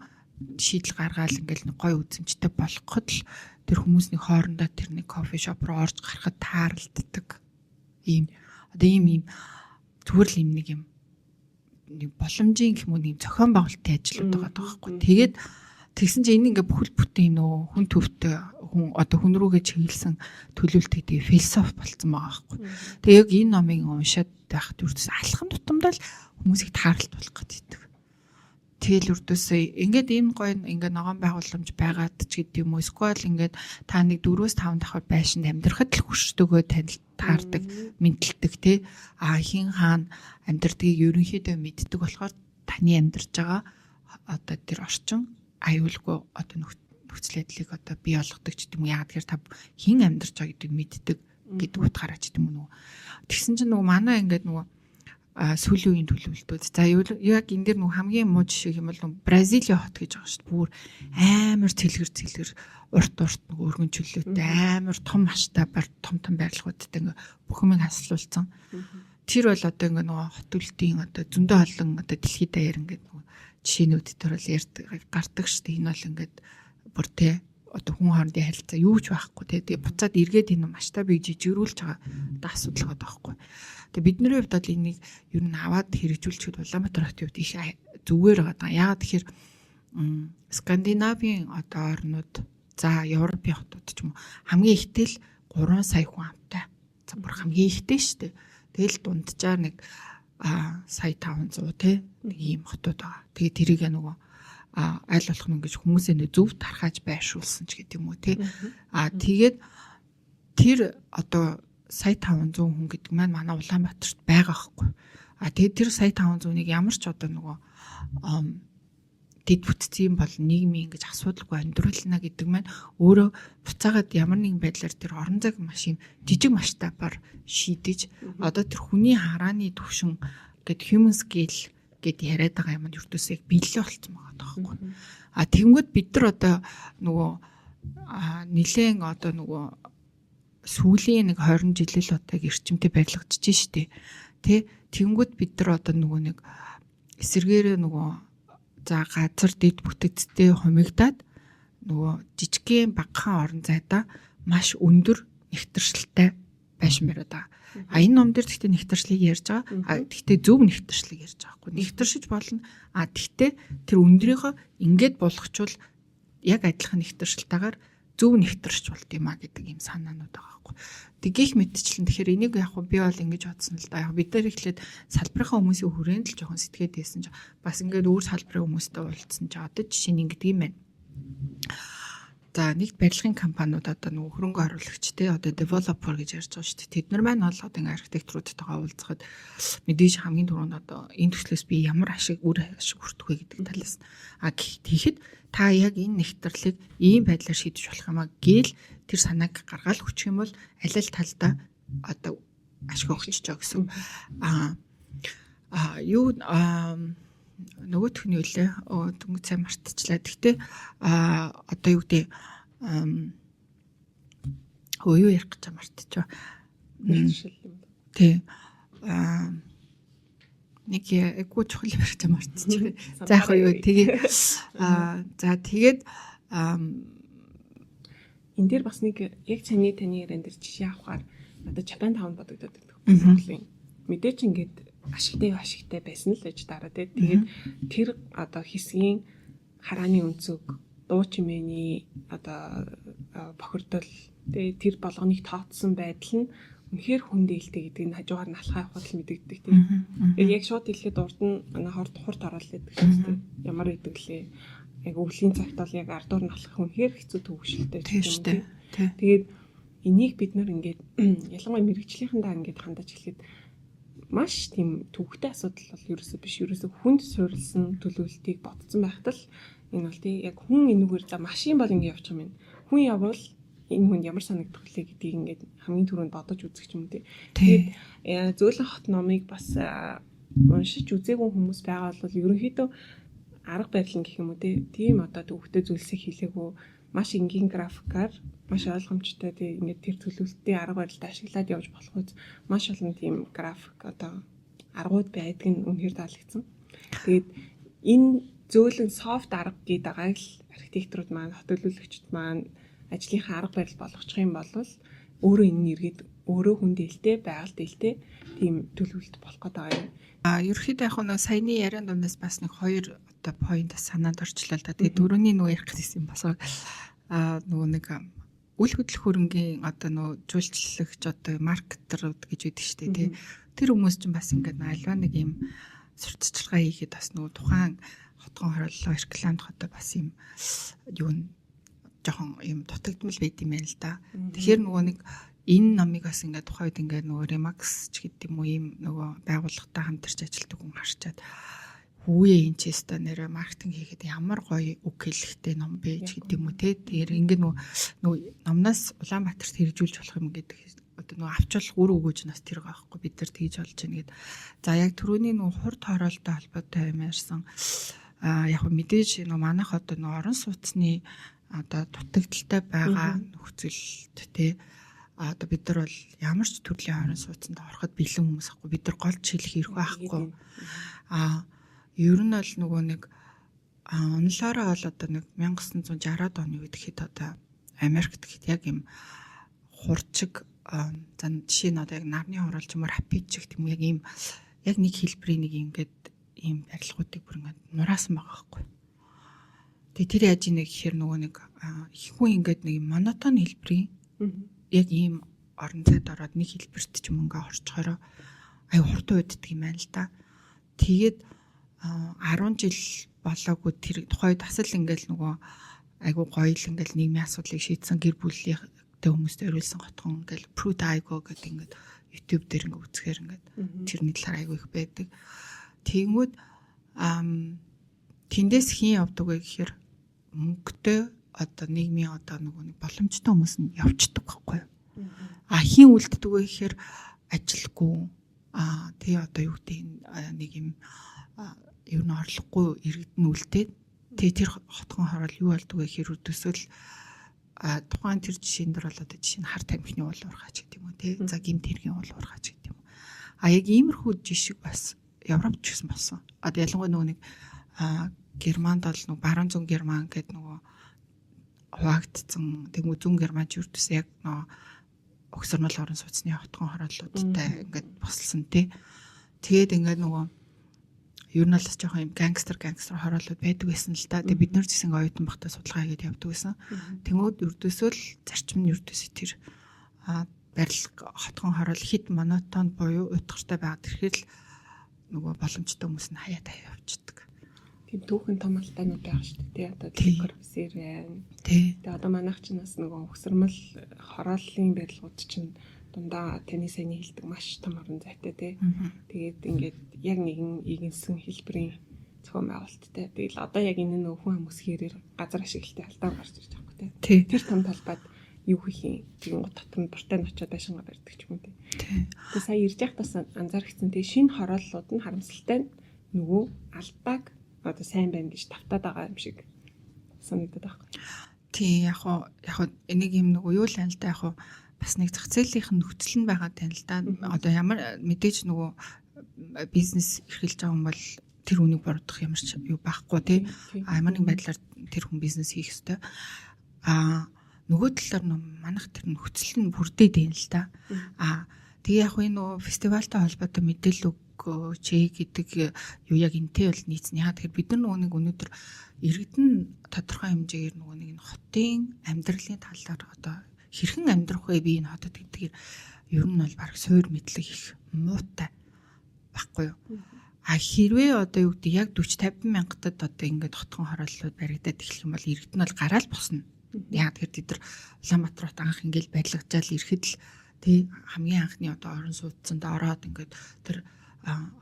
шийдэл гаргаал ингээд нэг гой үзэмжтэй болгоход л тэр хүмүүсний хоорондоо тэр нэг кофе шоп руу орж гарахад тааралддаг. Ийм одоо ийм зүгээр л юм нэг юм нэг боломжийн гэх юм уу, нэг зохион байгуулалтын ажлууд байгаа байхгүй. Тэгээд тэгсэн чинь энэ ингээ бүхэл бүтэн юм нөгөө хүн төвтэй хүн одоо хүн рүүгээ чиглэсэн төлөвлөлт гэдэг философи болцсон байгаа байхгүй. Тэгээ яг энэ номыг уншаад байхад ердөөс алхам тутамдаа л хүмүүсийг тааралт болох гэдэг. Тэгэл өрдөөсөө ингээд ийм гоё ингээд ногоон байгууламж байгаад ч гэдэг юм уу, эсвэл ингээд та нэг 4-5 давхар байшинд амьдрахад л хөшдөөгөө танил таардаг, мэдлдэг те. А хин хаана амьдрдгийг ерөнхийдөө мэддэг болохоор таны амьдарч байгаа одоо тэр орчин аюулгүй одоо нөхцөл байдлыг одоо бий болгодог ч гэдэг юм уу. Яагаад тэгэхээр та хин амьдарч байгаа гэдгийг мэддэг гэдэг утгаараа ч гэдэг юм уу нөгөө. Тэгсэн чинь нөгөө манай ингээд нөгөө сүүлийн үеийн төлөвлөлтүүд. За яг энэ дэр нөгөө хамгийн муу жишээ юм бол Бразилийн хот гэж байгаа шүү дээ. Бүр амар цэлгэр урт урт нөгөө өргөн чөлөөтэй амар том масштабаар том том барилгуудтай ингээ бүх юм хаслуулсан. Тэр бол одоо ингээ нөгөө хот үлдийн одоо зөндөө олон одоо дэлхийд даяар ингээ нөгөө жишээнүүд тэр бол ярьдаг гардаг шүү дээ. Энэ бол ингээд бүр те одоо хүн хоорондын харилцаа юу ч байхгүй те. Тэгээ буцаад эргээд энэ масштабыг жижигрүүлж байгаа одоо асуудал байгаа байхгүй. Тэгээ бидний хувьд бол энийг ер нь аваад хэрэгжүүлчихэд Улаанбаатар хотын хувьд их зүгээр байгаа. Яагаад тэгэхээр Скандинавийн одоо орнууд, за Европын хотууд ч юм уу хамгийн ихтэй л 3 сая хүн амтай. За бүр хамгийн ихтэй шүү дээ. Тэгэл дунджаар нэг сая 500 те нэг ийм хотууд байгаа. Тэгээ тэрийг нөгөө аль болох нь ингэж хүмүүсээ нэ зөв тархааж байршуулсан ч гэдэг юм уу те. А тэгээд тэр одоо сая 500 хүн гэдэг маань манай Улаанбаатарт байгаа хгүй. А тэгээд тэр сая 500-ыг ямар ч одоо нөгөө дэд бүтцийн бол нийгмийн ингэж асуудалгүй амьдруулна гэдэг маань өөрөө буцаагаад ямар нэгэн байдлаар тэр орон зайг маш юм жижиг масштабаар шийдэж одоо тэр хүний харааны түвшин гэд human scale гэд яриад байгаа юм нь ердөөсөө яг биелэлээ болцсон байгаа байхгүй. А тэгэнгүүт бид нар одоо нөгөө нилээн одоо нөгөө сүүлийн нэг 20 жил л одоо эрчимтэй барилгадж штэ. Тэ тэгэнгүүт бид нар одоо нөгөө нэг эсэргээрээ нөгөө за газар дэд бүтэцтэй хумигдаад нөгөө жижигхэн багахан орон зайдаа маш өндөр нэгтэршилтэй байшин бариад байгаа. А энэ ном дээр гэхдээ нэгтэршлийг ярьж байгаа. А гэхдээ зөв нэгтэршлийг ярьж байгаа хгүй. Нэгтэршиж болно. А гэхдээ тэр өндрийнхөө ингээд болгочвол яг адилхан нэгтэршилтэйгээр зөв нэгтэрч болд юм а гэдэг ийм санаанууд байгаа хгүй. Тэгэх мэтчлэн тэгэхээр энийг яг би бол ингэж бодсон л да. Яг бид нар эхлээд салбарынхаа хүмүүсийн хүрээнд л жоохон сэтгээд байсан чинь бас ингээд өөр салбарын хүмүүстэй уулзсан чинь одоо жишээ нь ингэдэг юм байна. За нэгт барилгын компаниуд одоо нөгөө хөрөнгө оруулагч те одоо developer гэж ярьж байгаа шүү дээ. Тэд нар маань бол одоо ингээ архитекторуудтайгаа уулзахад мэдээж хамгийн түрүүнд одоо энэ төслөөс би ямар ашиг үр ашиг хүртэх вэ гэдэг талаас. А тэгэхэд та яг энэ нэгтрлийг ийм байдлаар шийдэж болох юм а гээл тэр санааг гаргаал хүчих юм бол аль аль талдаа одоо ашиг өгч байгаа гэсэн. А юу нөгөөх нь юу лээ? Дөнгөж сайн мартчихлаа. Гэхдээ одоо юу гэдэг юу ярих гэж мартчихва. Тий. Нэг айгуу чухал ярьж мартчихлаа. За яг юу тэгээ за тэгээд энэ дээр бас нэг яг таны яриан дээр жишээ авахаар одоо Japan Town бодогдоод байдаг. Монголын мэдээч ингээд ашигтай байсан л гэж дараа тий. Тэгээд тэр одоо хэсгийн харааны өнцөг, дуу чимээний одоо бохирдол тий тэр болгоныг тооцсон байдал нь үнэхээр хүн дээлтэй гэдэг нь хажуугаар нь алхаа явахад л мэдэгддэг тий. Тэгээд яг шууд хэлэхэд урд нь манай хорт хурд ороод л байдаг шүү дээ. Ямар байдаг лээ. Яг өвлийн цагт бол яг ардуур нь алхах үнэхээр хэцүү төвөгшөлтэй тийм үү. Тэгээд энийг бид нар ингээд ялангуяа мэрэгчлийнхэндээ ингээд хандаж эхлэхэд маш тийм төвөгтэй асуудал бол ерөөсөө биш. Ерөөсөө хүнд суурилсан төлөвлөлтийг бодсон байхад л энэ бол тий яг хүн энүүгээр за машин бол ингэ явчих юм байна. Хүн явбал Энэ хүнд ямар санагдах вүлээ гэдгийг ингээд хамгийн түрүүнд бодож үзэх юм те. Тэгээд Зөөлөн хот номыг бас уншиж үзээгүй хүмүүс байгаа бол ерөнхийдөө арга барил гэх юм уу те. Тийм одоо төвхтэй зүйлсийг хийлээгүй маш энгийн графикаар маш ойлгомжтой тий ингээд тэр төлөвлөлтийн арга барилд ашиглаад явж болох үз маш олон тийм график одоо аргууд байдаг нь үнэхээр таалагдсан. Тэгээд энэ зөөлөн софт арга гэдэг байгааг л архитекторууд маань, хот төлөөлөгчд маань ажлынхаа арга барил болгочих юм бол өөрөө энэ нь эргээд өөрөө хүн дээлтэй, байгаль дээлтэй тийм төлөвлөлт болох гээд байгаа юм. А ерөөхдөө яг нөө саяны яриан дундаас бас нэг хоёр одоо point санаанд орчлоо л да. Тэгээ дөрөвний нөгөө ярих гэсэн юм бас нөгөө нэг үл хөдлөх хөрөнгийн одоо нөгөө жуулчлагч одоо маркетерууд гэж байдаг шүү дээ тий. Тэр хүмүүс чинь бас ингээд альва нэг юм сурталчилгаа хийхэд бас нөгөө тухайн хотгон хориоллоо рекламд одоо бас юм юу н жоохон юм дутагдмал байд юм байна л да. Тэгэхээр нөгөө нэг энэ номыг бас ингээд тухайн үед ингээд нөгөө Remax ч гэдэг юм уу ийм нөгөө байгууллагатай хамтарч ажилладаг хүн харчаад хүүе энэ ч өстой нэрэ маркетинг хийхэд ямар гоё үг хэлэхтэй ном бэ ч гэдэг юм уу те. Тэгэхээр ингээд нөгөө номноос Улаанбаатарт хэрэгжүүлж болох юм гэдэг одоо нөгөө авч болох үр өгөөж нь бас тэр байгаа байхгүй бид нар тэгж болж байна гэд. За яг түрүүний нөгөө хурд хороолтой холбоотой юм ярьсан. А яг мэдээж нөгөө манайх одоо нөгөө орон сууцны одоо дутагдaltaй байгаа нөхцөлд те одоо бид нар бол ямар ч төрлийн орон сууцнд ороход бэлэн хүмүүс ахгүй бид нар гол жишээлх ирэх байхгүй. А ер нь бол нөгөө нэг онлоороо бол одоо нэг 1960-аад оны үед гэхэд одоо Америкт гэхэд яг юм хурцэг за жишээ нь одоо яг нарны хороол ч юм уу рапид ч гэх юм яг ийм яг нэг хэлбэрийн нэг ингээд ийм барилгуудыг бүр ингээд нураасан байгаа байхгүй. Тэгээ тэр яаж ийнэ гэхээр нөгөө нэг их хүн ингээд нэг монотон хэлбэрийн яг ийм орон зайд ороод нэг хэлбэрт ч юм ингээ орчхороо аюу хурдан уйддаг юм байна л да. Тэгээд 10 жил болоогүй тэр тухайн үед бас л ингээл нөгөө айгу гоё л ингээл нийгмийн асуудлыг шийдсэн гэр бүлийнхтэй хүмүүст зориулсан хотгон ингээл Prude Aigo гэдэг ингээд YouTube дээр ингээд үзэхээр ингээд тэрний талаар айгу их байдаг. Тэнгүүд тэндээс хэн явдаг вэ гэхээр мөнгөтэй одоо нийгмийн одоо нөгөө нэг боломжтой хүмүүс нь явцдаг байхгүй юу. А хэн үлддэг вэ гэхээр ажилгүй а тий одоо юу гэдэг нэг юм ер нь орлогогүй иргэд нь үлдээд тэгээ тэр хотгон хороол юу болдог вэ гэхээр өдөөсөл тухайн тэр жишээн дээр бол одоо жишээ нь хар тамхины уул уурхай ч гэдэг юм уу тий за гэмт хэргийн уул уурхай ч гэдэг юм уу. А яг иймэрхүү жишг бас Европ ч гэсэн болсон. Одоо ялангуяа нөгөө нэг Германд бол нөгөө баруун зүүн Герман гэдэг нөгөө хуваагдсан тэгмүү зүүн Германч юрдээс яг нөгөө угсармал орон сууцны хотгон хорооллуудтай ингээд босолсон тий. Тэгээд ингээд нөгөө ер нь бол бас жоохон юм гангстер хороолууд байдаг байсан л да. Тэгээ бид нар ч гэсэн оюутан багтаа судалгаа хийгээд явдаг байсан. Тэнгүүд ердөөсөө л зарчим нь ердөөсөө тэр барилга хотгон хороол хит монотон буюу уйтгартай байгаад ирэхэд л нөгөө боломжтой хүмүүс нь хаяа таяа явчихдаг. Тийм түүхэн том алдаанууд байгаа шүү дээ. Одоо Le Corbusier байна. Тэгээ одоо манайх ч бас нөгөө угсармал хорооллын барилгууд чинь дундаа таны саяны хэлдэг маш том орон зайтай тий. Тэгээд ингээд яг нэгэн игэнсэн хэлбэрийн зохион байгуулалттай. Тэгэл одоо яг энэ нөх хүн хүмүүсхээрээр газар ашиглалтай алдаа гарч ирж байгаа байхгүй тий. Тэр том талбайд юу хийх юм тэгэн гот дотор нь дуртай нь очиод байшингаа барьдаг ч юм уу тий. Тэгээ сая ирж байхдаас анзаарчихсан тий шинэ хорооллууд нь харамсалтай нь нөгөө алдааг одоо сайн байна гэж тавтаад байгаа юм шиг санагдаад байгаа байхгүй. Тий яг уу энийг юм нөгөө юу л юм л да яг уу бас нэг зах зээлийнх нь нөхцөл нь байгаа тань л да. Одоо ямар мэдээж нөгөө бизнес эрхэлж байгаа хүн бол тэр хүнийг буруудах ямар ч юу байхгүй тий. А ямар нэгэн байдлаар тэр хүн бизнес хийх ёстой. А нөгөө талаар нөө манах тэр нөхцөл нь бүрдээд байна л да. А тэгээ яг энэ нөгөө фестивалтай холбоотой мэдээлэл өгөөч гэдэг юу яг энтэй бол нийцнэ. Яа тэгэхээр бид нар нөгөө нэг өнөөдөр иргэдэн тодорхой хэмжээгээр нөгөө нэг энэ хотын амьдралын талаар одоо хэрхэн амьдрах вэ би энэ хотод гэдгээр ер нь бол баг суур мэдлэг их муутай байхгүй юу. А хэрвээ одоо юу гэдэг яг 40 50 мянгатад одоо ингээд хотгон хорооллууд баригдаад эхлэх юм бол иргэд нь бол гараал босно. Яг тэгэхээр тэд нар Улаанбаатар хот анх ингээд барилгажаал ирэхэд л тий хамгийн анхны одоо орон сууцсанд ороод ингээд тэр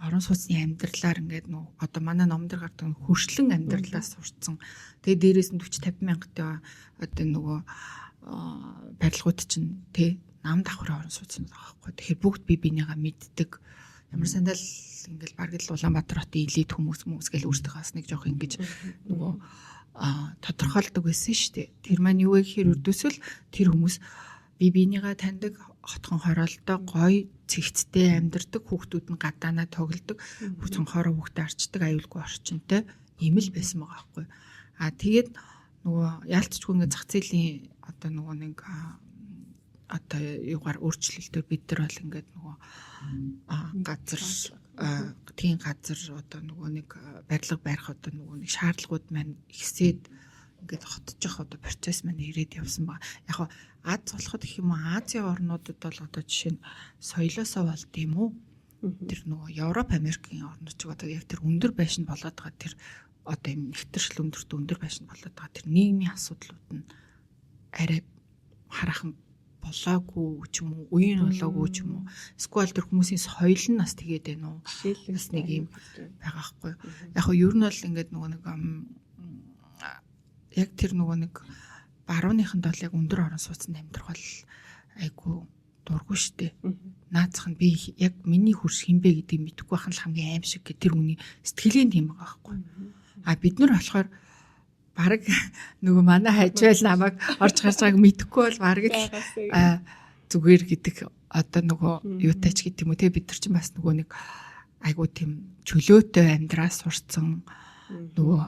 орон сууцны амьдралаар ингээд нөө одоо манай ном дээр гардаг хөршлөн амьдралаас сурцсан. Тэгээ дээрээс нь 40 50 мянгатын одоо нөгөө барилгууд чинь тий нам давхрын орон сууцнууд байгаа байхгүй. Тэгэхээр бүгд бие биенийгээ мэддэг. Ямар сандал ингээл бараг л Улаанбаатар хотын элит хүмүүс хүмүүс гэл өөртөө бас нэг жоох ингэж нөгөө тодорхойлдог байсан шүү дээ. Тэр маань юу вэ гэхээр өрдөөсөл тэр хүмүүс бие биенийгээ таньдаг, хотхон хороолтой, гоё цэгцтэй амьдардаг, хүүхдүүд нь гадаанаа тоглодог, цонхоороо хүүхдээ арчдаг, аюулгүй орчинтой ийм л байсан байгаа байхгүй. А тэгээд нөгөө яалтчгүй ингээ зах зээлийн одоо нөгөө нэг одоо юугаар өөрчлөлтөөр бид нар бол ингээд нөгөө газар тийм газар одоо нөгөө нэг барилга барих одоо нөгөө нэг шаардлагууд маань ихсээд ингээд хотчих одоо процесс маань ирээд явсан ба. Яг хаа Аз болоход гэх юм уу Азийн орнуудад бол одоо жишээ нь соёлоосоо болд юм уу? Тэр нөгөө Европ, Америкийн орнууд ч одоо яг тэр өндөр байшин болоод байгаа тэр одоо юм нэгтэршил өндөрт өндөр байшин болоод байгаа тэр нийгмийн асуудлууд нь арай хараахан болоогүй ч юм уу, үеийн болоогүй ч юм уу. Эсвэл тэр хүмүүсийн соёл нь бас тэгээд байна уу? Бас нэг юм байгаа хгүй. Яг хөө ер нь бол ингээд нөгөө нэг яг тэр нөгөө нэг барууныханд бол яг өндөр орон сууцнд амьдрах бол айгүй дургу штэ. Наацх нь би яг миний хөрш хинбэ гэдгийг мэдэхгүй байх нь л хамгийн аим шиг гэх тэр хүний сэтгэлийн тийм байгаа байхгүй. А бид нар болохоор бараг нөгөө манай хажуул намайг орж гарч байгааг мэдэхгүй бол бараг л зүгээр гэдэг одоо нөгөө юутай ч гэдэг юм уу те бид нар чинь бас нөгөө нэг айгуу тийм чөлөөтэй амьдраа сурцсан нөгөө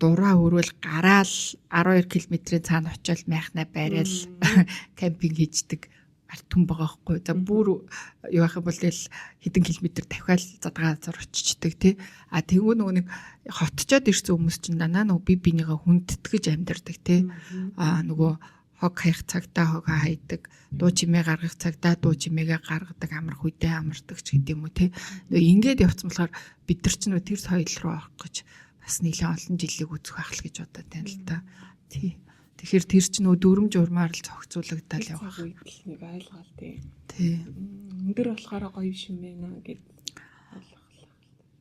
дураа өрөөл гараал 12 км-ийн цаана очиод майхнаа барайл кемпинг хийждэг ард түн байгаа байхгүй. За бүр юу ах юм бол тэгэл хэдэн километр давхиал задгаа газар очичдаг тий. А тэгвэл нөгөө нэг хотчоод ирсэн хүмүүс чинь дандаа нөгөө би бинийгээ хүндэтгэж амьдардаг тий. А нөгөө хог хаях цагтаа хог хайдаг, дуу чимээ гаргах цагтаа дуу чимээгээ гаргадаг, амрах үедээ амардаг ч гэдэм юм уу тий. Нөгөө ингээд явцсан болохоор бид нар ч нөгөө тэр соёл руу орох гэж бас нэлээд олон жилийг үзэх байх л гэж бодоод байна л та. Тий. Тэгэхээр тэр чинь нөгөө дүрм журмаар л зохицуулагдал явах. Үед л нэг ойлгоол тий. Тий. Өндөр болохоор гоё биш юм байна гэд ойлголоо.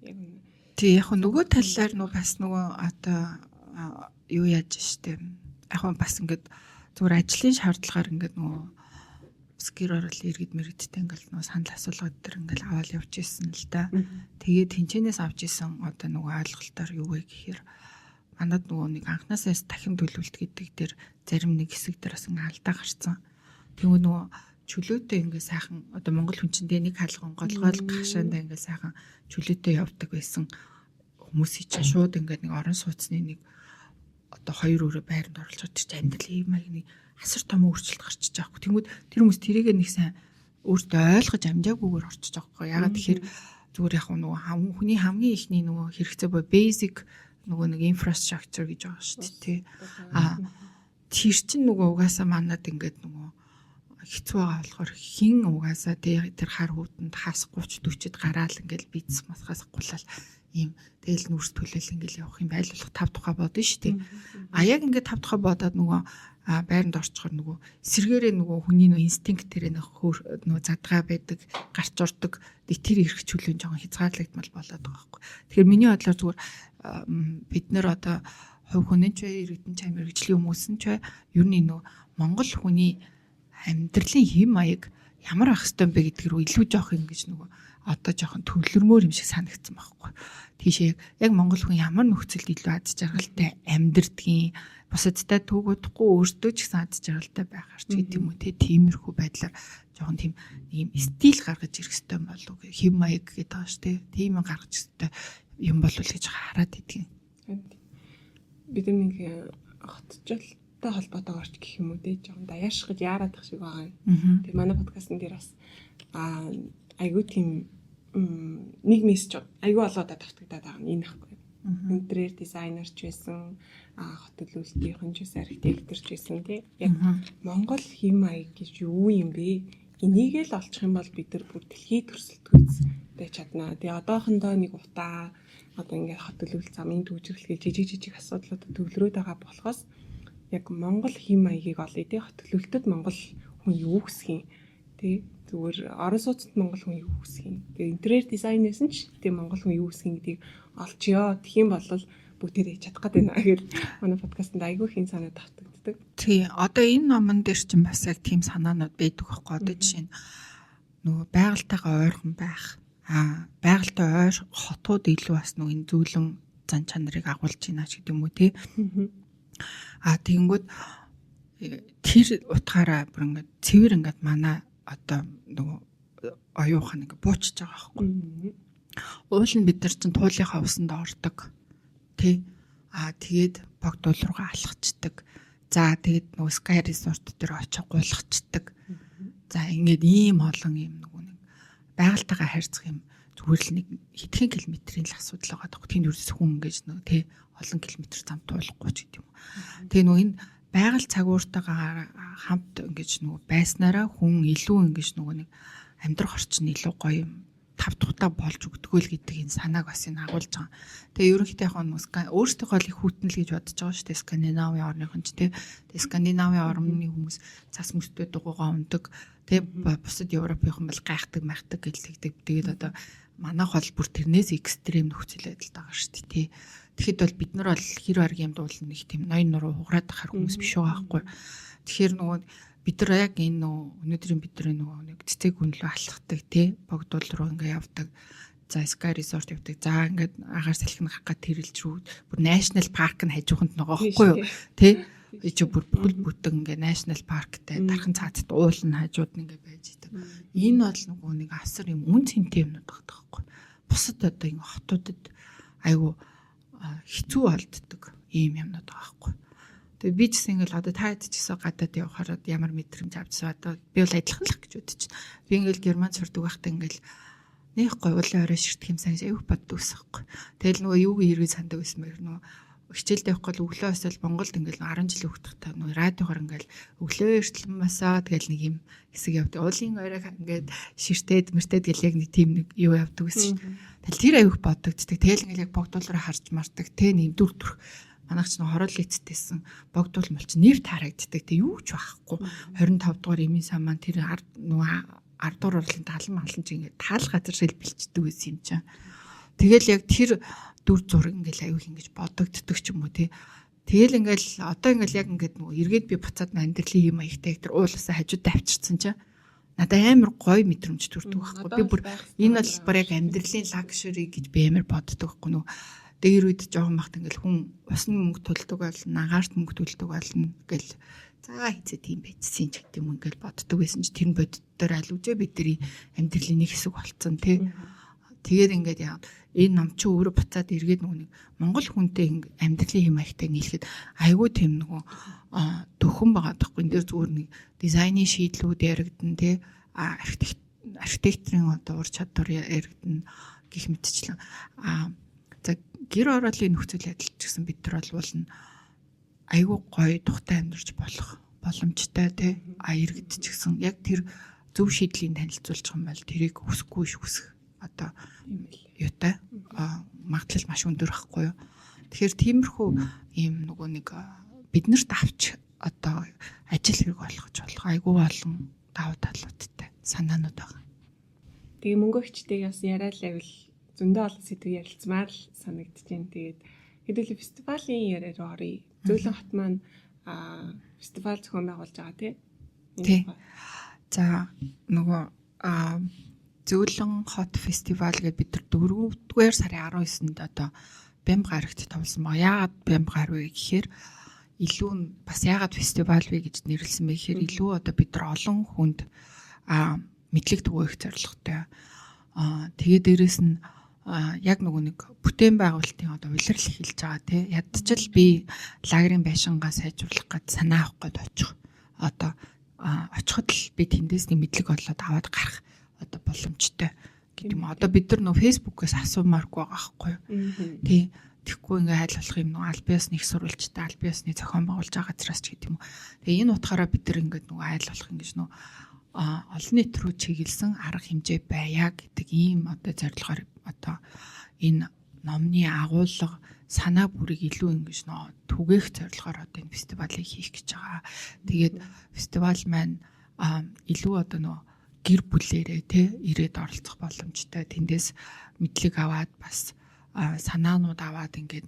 Яг үнэ. Тий, яг нөгөө талаар нөгөө бас нөгөө одоо юу яаж штэ. Яг бас ингээд зүгээр ажлын шаардлагаар ингээд нөгөө бас гэр орол иргэд мэрэгдтэй ингээл нөгөө санал асуулгад төр ингээл аваад явж исэн л да. Тэгээд тэнчэнээс авч исэн одоо нөгөө ойлголтоор юу вэ гэхээр манад нөгөө нэг анхнаасаа дахин төлөвлөлт гэдэг дээр зарим нэг хэсэг дээр бас ингээ алдаа гарцсан. Тэгвэл нөгөө чөлөөтэй ингээ сайхан одоо монгол хүн чинь нэг хаалган голгоол гашаандаа ингээ сайхан чөлөөтэй явдаг байсан хүмүүсийн чинь шууд ингээ нэг орон сууцны нэг одоо хоёр өрөө байранд оруулж тэр чинь амьдрал ийм маяг нэг асар том өөрчлөлт гарчиж байгаа хгүй. Тэнгүүд тэр хүмүүс тэрийгэ нэг сайн өөртөө ойлгож амжаагүйгээр орчиж байгаа хгүй. Ягаад тэгэхээр зүгээр яг нөгөө хүний хамгийн ихний нөгөө хэрэгцээ буюу basic нөгөө нэг infrastructure гэж байгаа шүү дээ тий. А тэр чинь нөгөө угаасаа манад ингээд нөгөө хэцүү байгаа болохоор хин угаасаа тий тэр хар хүүтэнд хас 30 40-д гараал ингээд бизнес масгаас гулал ийм тэгэл нүүрс төлөөл ингээл явах юм байл болох тав тухай бодно шүү дээ. А яг ингээд тав тухай бодоод нөгөө байранд орчхоор нөгөө сэргээрээ нөгөө хүний нөгөө инстинктэрээ нөгөө нөгөө задгаа байдаг, гарч ордог тэр эрх чөлөө жоохон хязгаарлагдмал болоод байгаа байхгүй. Тэгэхээр миний бодлоор зүгээр бид нэр одоо хувь хүн ч бай, иргэдэн ч мэрэгжлийн хүмүүс нь ч бай, ер нь нөгөө Монгол хүний амьдралын хэм маяг ямар ах хэвтэй юм бэ гэдэг рүү илүү жоох ингэж нөгөө одоо жоохон төвлөрмөр юм шиг санагдсан байхгүй. Тийшээ яг Монгол хүн ямар нөхцөлд илүү аз жаргалтай амьдрдгийн бусадтай түүгөдөхгүй өөртөө ч гэсэн аз жаргалтай байхаар ч гэдэг юм уу те тиймэрхүү байдлаар жоохон тийм ийм стил гаргаж ирэх хэрэгтэй болов уу хэм маяг гэдэг байгаа шүү те тийм юм гаргаж ирэх хэрэгтэй юм болов гэж хараад идэгин. Бид нэг хотжолтой холбоотойгоор ч гэх юм уу те жоохон даяарших гэж яарад ах шиг байгаа юм. Тэгээ манай подкастн дээр бас айгүй тийм нэг мессеж айгүй олоодаа давтагдаад байгаа нь энэ ахгүй. Интерьер дизайнер ч байсан, хот төлөвлөлтийнхэн ч байсан, архитектор ч байсан тий. Яг Монгол хэм маяг гэж юу юм бэ? Энийг л олчих юм бол бид нар бүр дэлхийд өрсөлдөхүйц байж чаднаа. Тэгээ одоохондоо нэг утаа одоо ингээд хот төлөвлөлт замын төвжирхэл гэж жижиг жижиг асуудлуудад төвлөрөөд байгаа болохоос яг Монгол хэм маягийг олъё тий. Хот төлөвлөлтөд Монгол хүн юу хүсэх юм тий зүгээр орон сууцнд монгол хүн юу хүсэх юм. Тэгээ интерьер дизайн байсан ч тэгээ монгол хүн юу хүсэх юм гэдгийг олчё. Тэгэх юм бол бүгдээрээ чадах гээд байна гэл манай подкастт айгүй их санаа давтагддаг. боддог. Тий, одоо энэ номон дээр чинь бас яг тийм санаанууд байдаг байхгүй. Одоо жишээ нь нөгөө байгальтайгаа ойрхон байх. Байгальтай ойр хотууд илүү бас нөгөө энэ зөөлөн зан чанарыг агуулж байна ч гэдэг юм уу тий. Тэгэнгүүт тэр утгаараа бүр ингээд цэвэр ингээд манай одоо нөгөө оюухан ингээд буучж байгаа байхгүй. Уул нь бид нар чинь туулынхаа усанд ордог. Тий. Тэгээд богдуул руугаа алхацдаг. За тэгээд нөгөө Sky Resort дээр очиж гулгацдаг. За ингээд ийм олон юм нөгөө нэг байгальтайгаа харьцах юм зүгээр л нэг хэдхэн километрийн л асуудал байгаа даа. Тэнд ерөөс хүн ингэж нөгөө тий олон километр зам туулахгүй ч гэдэг юм. Тэгээ нөгөө энэ байгаль цагууртайгаа хамт ингэж нөгөө байснараа хүн илүү ингэж нөгөө нэг амьдрах орчин илүү гоё юм тав тухтаа болж өгдгөө л гэдэг энэ санааг бас энэ агуулж байгаа. Тэгээ ерөнхийдөө яг нь өөрсдийнхөө л их хүтэн л гэж бодож байгаа шүү дээ. Скандинавын орныхон ч тий. Тэгээ Скандинавын орны хүмүүс цас мөстэй дугуйгаа ундаг. Тэгээ бусад Европынхан бол гайхдаг майхдаг гэж тэгдэг. Тэгээд одоо манайх бол бүр тэрнээс экстрем нөхцөл байдалд байгаа шүү дээ тий. Тэгэхэд бол бид нар бол хэр бараг юм дуулна нэг тийм ноён нуруу хугараад ахаар хүмүүс биш байгаа байхгүй. Тэгэхээр нөгөө бид нар яг энэ нөгөө өнөөдрийн бидний нөгөө нэг цэцэг гүнлөө алхдаг тий богдуул руу ингээ явдаг. За Sky Resort явдаг. За ингээд агаар салхин гарах гад тэрэлж рүү бүр National Park нь хажууханд нөгөө байхгүй юу тий чи бүр бүхэл бүтэн ингээ National Parkтай дархан цаатад уул нь хажууд нь ингээ байж идэг. Энэ бол нөгөө нэг асар юм үн цэнтэй юмнууд байгаа байхгүй. Бусад одоо ингээ хотуудад айгу хэцүү болддог ийм юмнууд байгаа байхгүй. Тэгээ би ч гэсэн ингээл одоо та хэд ч гэсэн гадаад явахаар ямар мэдрэмж авчихсан. Одоо би бол адилхан л гэж бодож байна. Би ингээл Герман сурдаг байхдаа ингээл нэх гоё уулын орой ширтэх юм сан гэж аюух боддог байсан байхгүй. Тэгэл нөгөө юуг эргээ сандаг байсан бэ нөгөө хичээлдээ явахгүй л өглөө өсөл Монголд ингээл 10 жилийн хүүхдтэй нөгөө радиогоор ингээл өглөө эртлэн басаа тэгэл нэг юм хэсэг явдаг. Уулын орой ингээд ширтээд мэртээд гэл яг нэг тийм нэг юу явдаг гэсэн чинь. Тэгэл тэр аюух бодогддаг. Тэгэл ингээл яг богдуулраа харж мардаг. Тэ нэг дүр төрх манайх ч нэг хороол эцтэйсэн богдуул молч нефт харагддаг. Тэ юу ч байхгүй. 25 дугаар эмийн сан маань тэр нөгөө 10 дугаар орлын талан малан чи ингээд таал газар шил бэлчдэг байсан юм чинь. Тэгэл яг тэр дүр зураг ингээл аюух ингэж бодогддог ч юм уу тий. Тэгэл ингээл одоо ингээл яг ингээд нөгөө эргээд би буцаад амьдралын юм маягтай тэр ууласаа хажуудаа авчирсан чинь надад амар гоё мэдрэмж төрдөг байхгүй. Би бүр энэ бол бүр яг амьдралын лакшери гэж би амар боддог байхгүй нөгөө дээр үед жоохон бахт ингээл хүн усны мөнгө төлдөг болно, агаарт мөнгө төлдөг болно гэл за хийцээ тийм байцсан ч гэдэг юм ингээл боддог байсан чи тэр боддоор аль үжээ бидний амьдралын нэг хэсэг болцсон тий. Тэгээд ингээд яа энэ ном чи өөрөө буцаад эргээд нөгөө нэг Монгол хүнтэй амьдралын хэм маягтай нийлэхэд айгүй тийм нөгөө дөхөн байгаа байхгүй. Энэ дээр зүгээр нэг дизайны шийдлүүд яригдана тий. Архитекторын одоо ур чадвар яригдана гэх мэтчлэн. За гэр ороолын нөхцөл байдал ч гэсэн бид нар бол айгүй гоё тухтай амьдарч болох боломжтой тий. Иргэд ч гэсэн яг тэр зөв шийдлийн танилцуулчих юм бол тэрийг хүсэхгүй шүсэх одоо юутай магадлал маш өндөр байхгүй юу. Тэгэхээр тиймэрхүү ийм нөгөө нэг биднэрт авч одоо ажил хэрэг болгож болох айгүй олон давуу талуудтай санаанууд байгаа. Тэгээ мөнгө өгчтэйг бас яриа л байвал зөндөө олон сэдв ярилцмаар л санагдаж байна. Тэгээд хэдүүлээ фестивалийн яриа руу оръё. Зөөлөн хот маань фестивал зохион байгуулж байгаа тий. Тий. За нөгөө Зөөлөн хот фестивал гэдээ бид нар 4-р сарын 19-нд одоо Бямб гарагт товлсон баг. Яагаад Бямб гар вэ гэхээр илүү бас яагаад фестивал вэ гэж нэрлсэн бэ гэхээр илүү одоо бид нар олон хүнд мэдлэг түгээх зорилготой. Тэгээ дээрэс нь яг нөгөө нэг бүтээн байгуулалтын одоо улирал эхэлж байгаа тий. Ядчил би лагерын байшингаа сайжруулах гээд санаа авах гээд очих. Одоо очиход л би тэндээс нэг мэдлэг олоод аваад гарах одоо боломжтой гэдэг юм. Одоо бид нар нөө фэйсбүүкээс асуумааргүй байгаа байхгүй юу? Тий. Тэгэхгүй ингээ айл болох юм нөө аль биесны их сурвалжтай, аль биесны зохион байгуулж байгаа газраас ч гэдэг юм уу. Тэгээ энэ утгаараа бид нар ингээд нөгөө айл болох ингэж нөө олон нийт рүү чиглэсэн арга хэмжээ байя гэдэг ийм одоо зорилгоор одоо энэ номны агуулга санаа бүрийг илүү ингэж нөө түгээх зорилгоор одоо энэ фестивалыг хийх гэж байгаа. Тэгээд фестивал маань илүү одоо нөө гэр бүлээрээ те ирээд оролцох боломжтой. Тэндээс мэдлэг аваад бас санаанууд аваад ингээд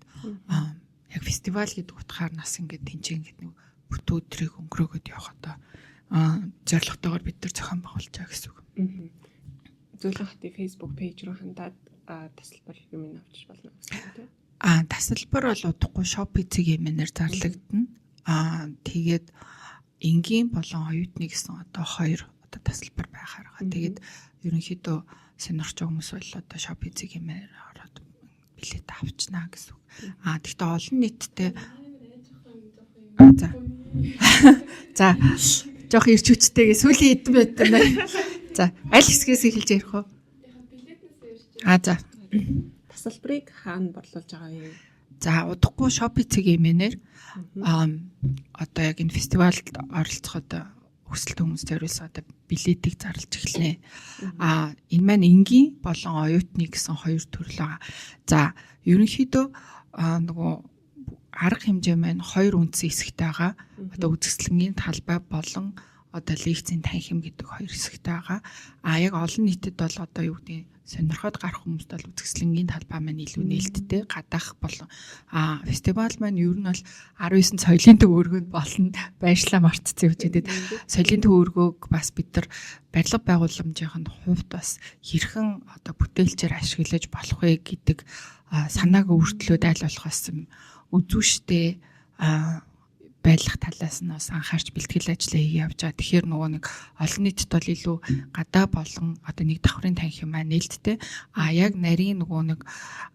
яг фестивал гэдэг утгаар нас ингээд тэнцээ ингээд нэг бүтэн өдрийг өнгөрөөгöd явах одоо зорилготойгоор бид нар зохион байгуулж байгаа гэсэн үг. Зөөлөн хотын Facebook page руу хандаад тасалбар юм авчиж болно гэсэн үг тийм. Тасалбар бол удахгүй shop.cg-мэнээр зарлагдана. Тэгээд энгийн болон оюутны гэсэн одоо хоёр одоо тасалбар байхаар байгаа. Тэгээд ерөнхийдөө сонирхож байгаа хүмүүс бол одоо shop.cg-мэнээр ороод билет авчнаа гэсэн үг. Тэгтээ олон нийтдээ за. За жоох ирч хүчтэйгээ сүүлийн хэдэн минут байна. За аль хэсгээс эхэлж ярих вэ? За. Тасалбарыг хаана борлуулж байгаа юм? За удахгүй shop.cg-мэнээр одоо яг энэ фестивалд оролцох одоо хүсэлттэй хүмүүст зориулсан одоо билетийг зарлж эхэлнэ. Энэ маань энгийн болон оюутны гэсэн хоёр төрөл байгаа. За ерөнхийдөө нөгөө арга хэмжээ маань хоёр үндсэн хэсэгтэй байгаа. Одоо үзэсгэлэнгийн талбай болон одоо лекцийн танхим гэдэг хоёр хэсэгтэй байгаа. Яг олон нийтэд бол одоо юу гэдэг сонирхоод гарах хүмүүст бол үзэсгэлэнгийн талбай маань илүү нээлттэй гадаах болон фестивал маань ер нь бол 19 соёлын төв өргөнд болно. Байршлаа мартцсан юм чи. Соёлын төв өргөөг бас бид нар барилга байгууламжийн хувьд бас хэрхэн одоо бүтээлчээр ашиглаж болох вэ гэдэг санааг өвөртлөөд аль болохоос үзүүштэй байлах талаас нь бас анхаарч бэлтгэл ажлаа хийгээ явж байгаа. Тэгэхээр нөгөө нэг олон нийтэд бол илүү гадаа болон одоо нэг давхрын танхим маань нээлттэй. Яг нарийн нөгөө нэг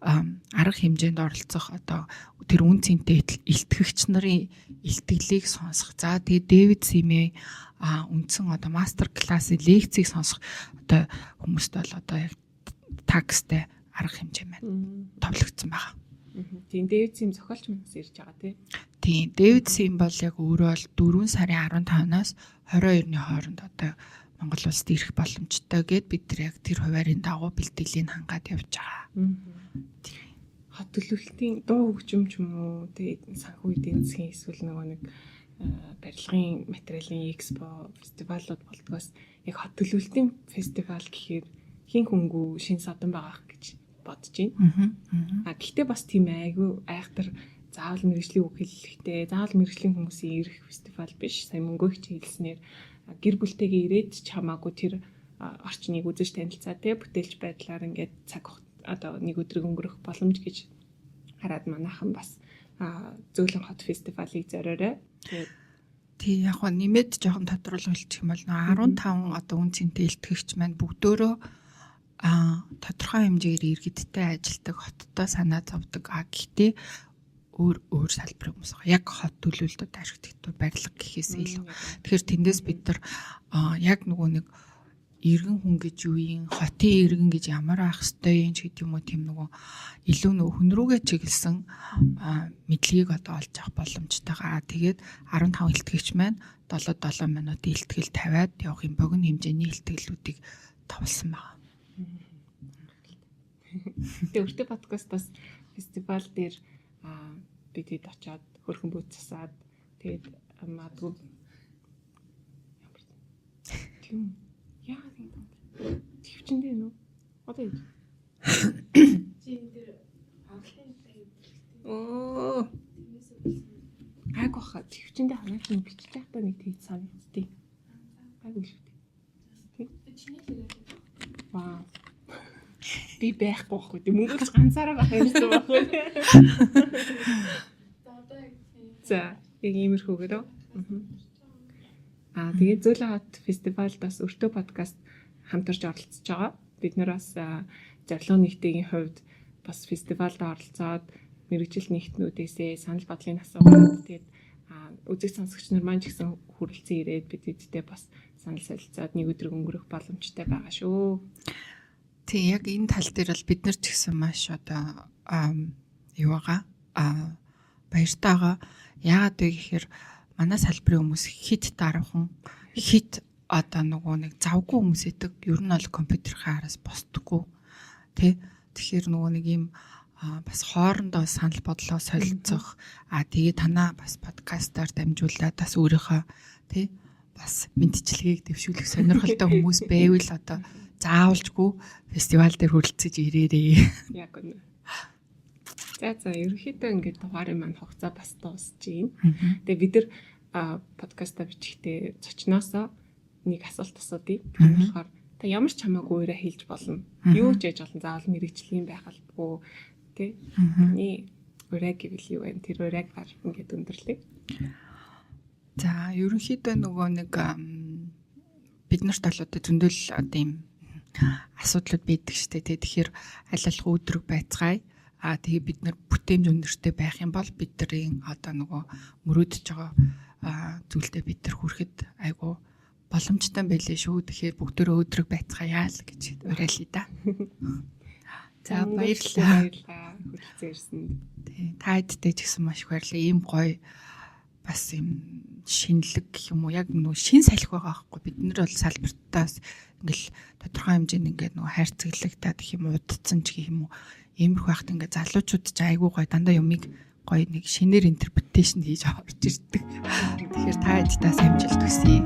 арга хэмжээнд оролцох одоо тэр үн цэнтэй илтгэгч нарын илтгэлийг сонсох. За тэгээ Дэвид Симээ үндсэн одоо мастер классын лекцийг сонсох одоо хүмүүст бол одоо яг такстай арга хэмжээ маань товлогдсон байгаа. Тийм, Дэвид Сим зохиолч маань ирж байгаа тий. Тийм, Дэвид Сим бол яг өөрөө бол 4 сарын 15-наас 22-ны хооронд одоо Монгол улсад ирэх боломжтой гэд бид нар яг тэр хуваарийн дагуу бэлтгэлийг хангаад явж байгаа. Хот төлөвлөлтийн дуу хөгжим ч юм уу, тэгээд санхүү эдийн засгийн эсвэл нөгөө нэг барилгын материалын экспо фестивалууд болдгоос яг хот төлөвлөлтийн фестивал гэхээр хин хүнгүү шин садан байгаа гэж бодож байна. Гэхдээ бас тийм айгүй айхтар заавал мэргэжлийн үг хэллэхтэй, заавал мэргэжлийн хүмүүсийн ирэх фестивал биш. Сайн мөнгөөгч хэлснээр гэр бүлтэйгээ ирээд ч хамаагүй тэр орчныг үзэж танилцаа те бүтээлч байдлаар ингээд цаг одоо нэг өдрийг өнгөрөх боломж гэж хараад манайхан бас Зөөлөн хот фестивалыг зориорой. Тэгээд тий яг ба нэмээд жоохон тодруулах хэлчих юм бол 15 одоо үн цэнтэй илтгэгч маань бүгдөөрөө тодорхой хэмжээгээр иргэдтэй ажилдаг, хоттой санаа зовдөг. Гэхдээ өөр өөр салбарын хүмүүс байгаа. Яг хот төлөвлөлтөд архитектур, барилга гэхээс илүү. Тэгэхээр тэндээс бид нар яг нөгөө нэг иргэн хүн гэж юу юм, хотын иргэн гэж ямар байх ёстой юм ч гэдэг юм уу, тийм нөгөө илүү нөгөө хүн рүүгээ чиглэсэн мэдлэгийг одоо олж авах боломжтойгоо. Тэгээд 15 илтгэгч маань 7-7 минутын илтгэл тавиад явах юм богино хэмжээний илтгэлүүдийг товлсон байна. Тэгээ өртөө подкаст бас фестивал дээр бид хэд очиод хөрхөн бүүц засаад тэгээд магадгүй ямар тийм яагаад юм бэ? Төвчөндөө нүү? Одоо яа. Чи энэ дээр онлайн Оо. Гайг баха. Төвчөндөө ханаах бичиж байхдаа нэг тэгж санагдтыг. Гайгүй шүү дээ. Чиний л яриад. Вау. Би байхгүй байхгүй. Мөнгөлж ганцаараа байх юмсан байхгүй. За, яг иймэрхүүгээрөө. Тэгээд Зөөлөн хот фестивалд бас өртөө подкаст хамтарч оролцож байгаа. Бид нар бас зорилго нэгтэйгийн хувьд бас фестивалд оролцоод мэргэжил нэгтнүүдээсээ санал бодлыг асуугаад тэгээд үзэг сонсогч нар маань ч гэсэн хүрэлцэн ирээд бид эдтэй бас санал солилцоод нэг өдрийг өнгөрөх боломжтой байгаа шүү. Тий, яг энэ тал дээр бол бид нар ч гэсэн маш одоо юу байгаа баяртай байгаа. Яагаад вэ гэхээр манай салбарын хүмүүс хит дарвхан, хит одоо нөгөө нэг завгүй хүмүүс идэг. Ер нь бол компьютерийн араас босдоггүй. Тэ? Тэгэхээр нөгөө нэг юм бас хоорондоо санал бодлоо солилцох, тэгээ танаа бас подкастаар дамжуулаад бас өөрийнхөө тий бас мэдчилгээг дэвшүүлэх сонирхолтой хүмүүс байвал одоо заавалжгүй фестивал дээр хүрэлцэж ирээрээ. Яг үнэ. За ерөнхийдөө ингээд дугаарын маань хугацаа бас дуусж байна. Тэгээ бид нар Подкаста бичихтэй зочноосоо нэг асуулт асуудъя. Тэр нь болохоор та ямар ч хамаагүй уриа хэлж болно. Юу ч яаж болно. Заавал мэргэжлийн байх албагүй тий. Таны уриа гэвэл юу вэ? Тэр уриагаар ингээд өндөрлөе. За, ерөнхийдөө нөгөө нэг бид нарт бол одоо зөндөл одоо ийм асуудлууд байдаг штэ тий. Тэгэхээр аль болох өөдрөг байцгаая. А тэгээ бид нар бүтээмж өндөртэй байх юм бол бидний одоо нөгөө мөрөөдөж байгаа зүйлдээ бид нар хүрэхэд айгу боломжтой байлээ шүү. Тэгэхээр бүгдөө өөдрөг байцгаая л гэж уриалъя да. За, баярлалаа. Баярлалаа. Хүрэлцэн ирсэнд. Тий. Та хэдтэй ч гэсэн маш их баярлалаа. Ийм гоё бас юм шинэлэг гэх юм уу, яг нөгөө шин салхи байгаа байхгүй, бид нар бол салбартаас ингээл тодорхой хэмжээнд ингээд нөгөө хайрцаглагтаад гэх юм уу, удцсан ч гэх юм уу, иймэрхүү байхад ингээд залуучууд ч айгүй гоё дандаа юмыг гоё нэг шинээр interpretation хийж орж ирдэг. Тэгэхээр та хэдтээс амжилт хүсье.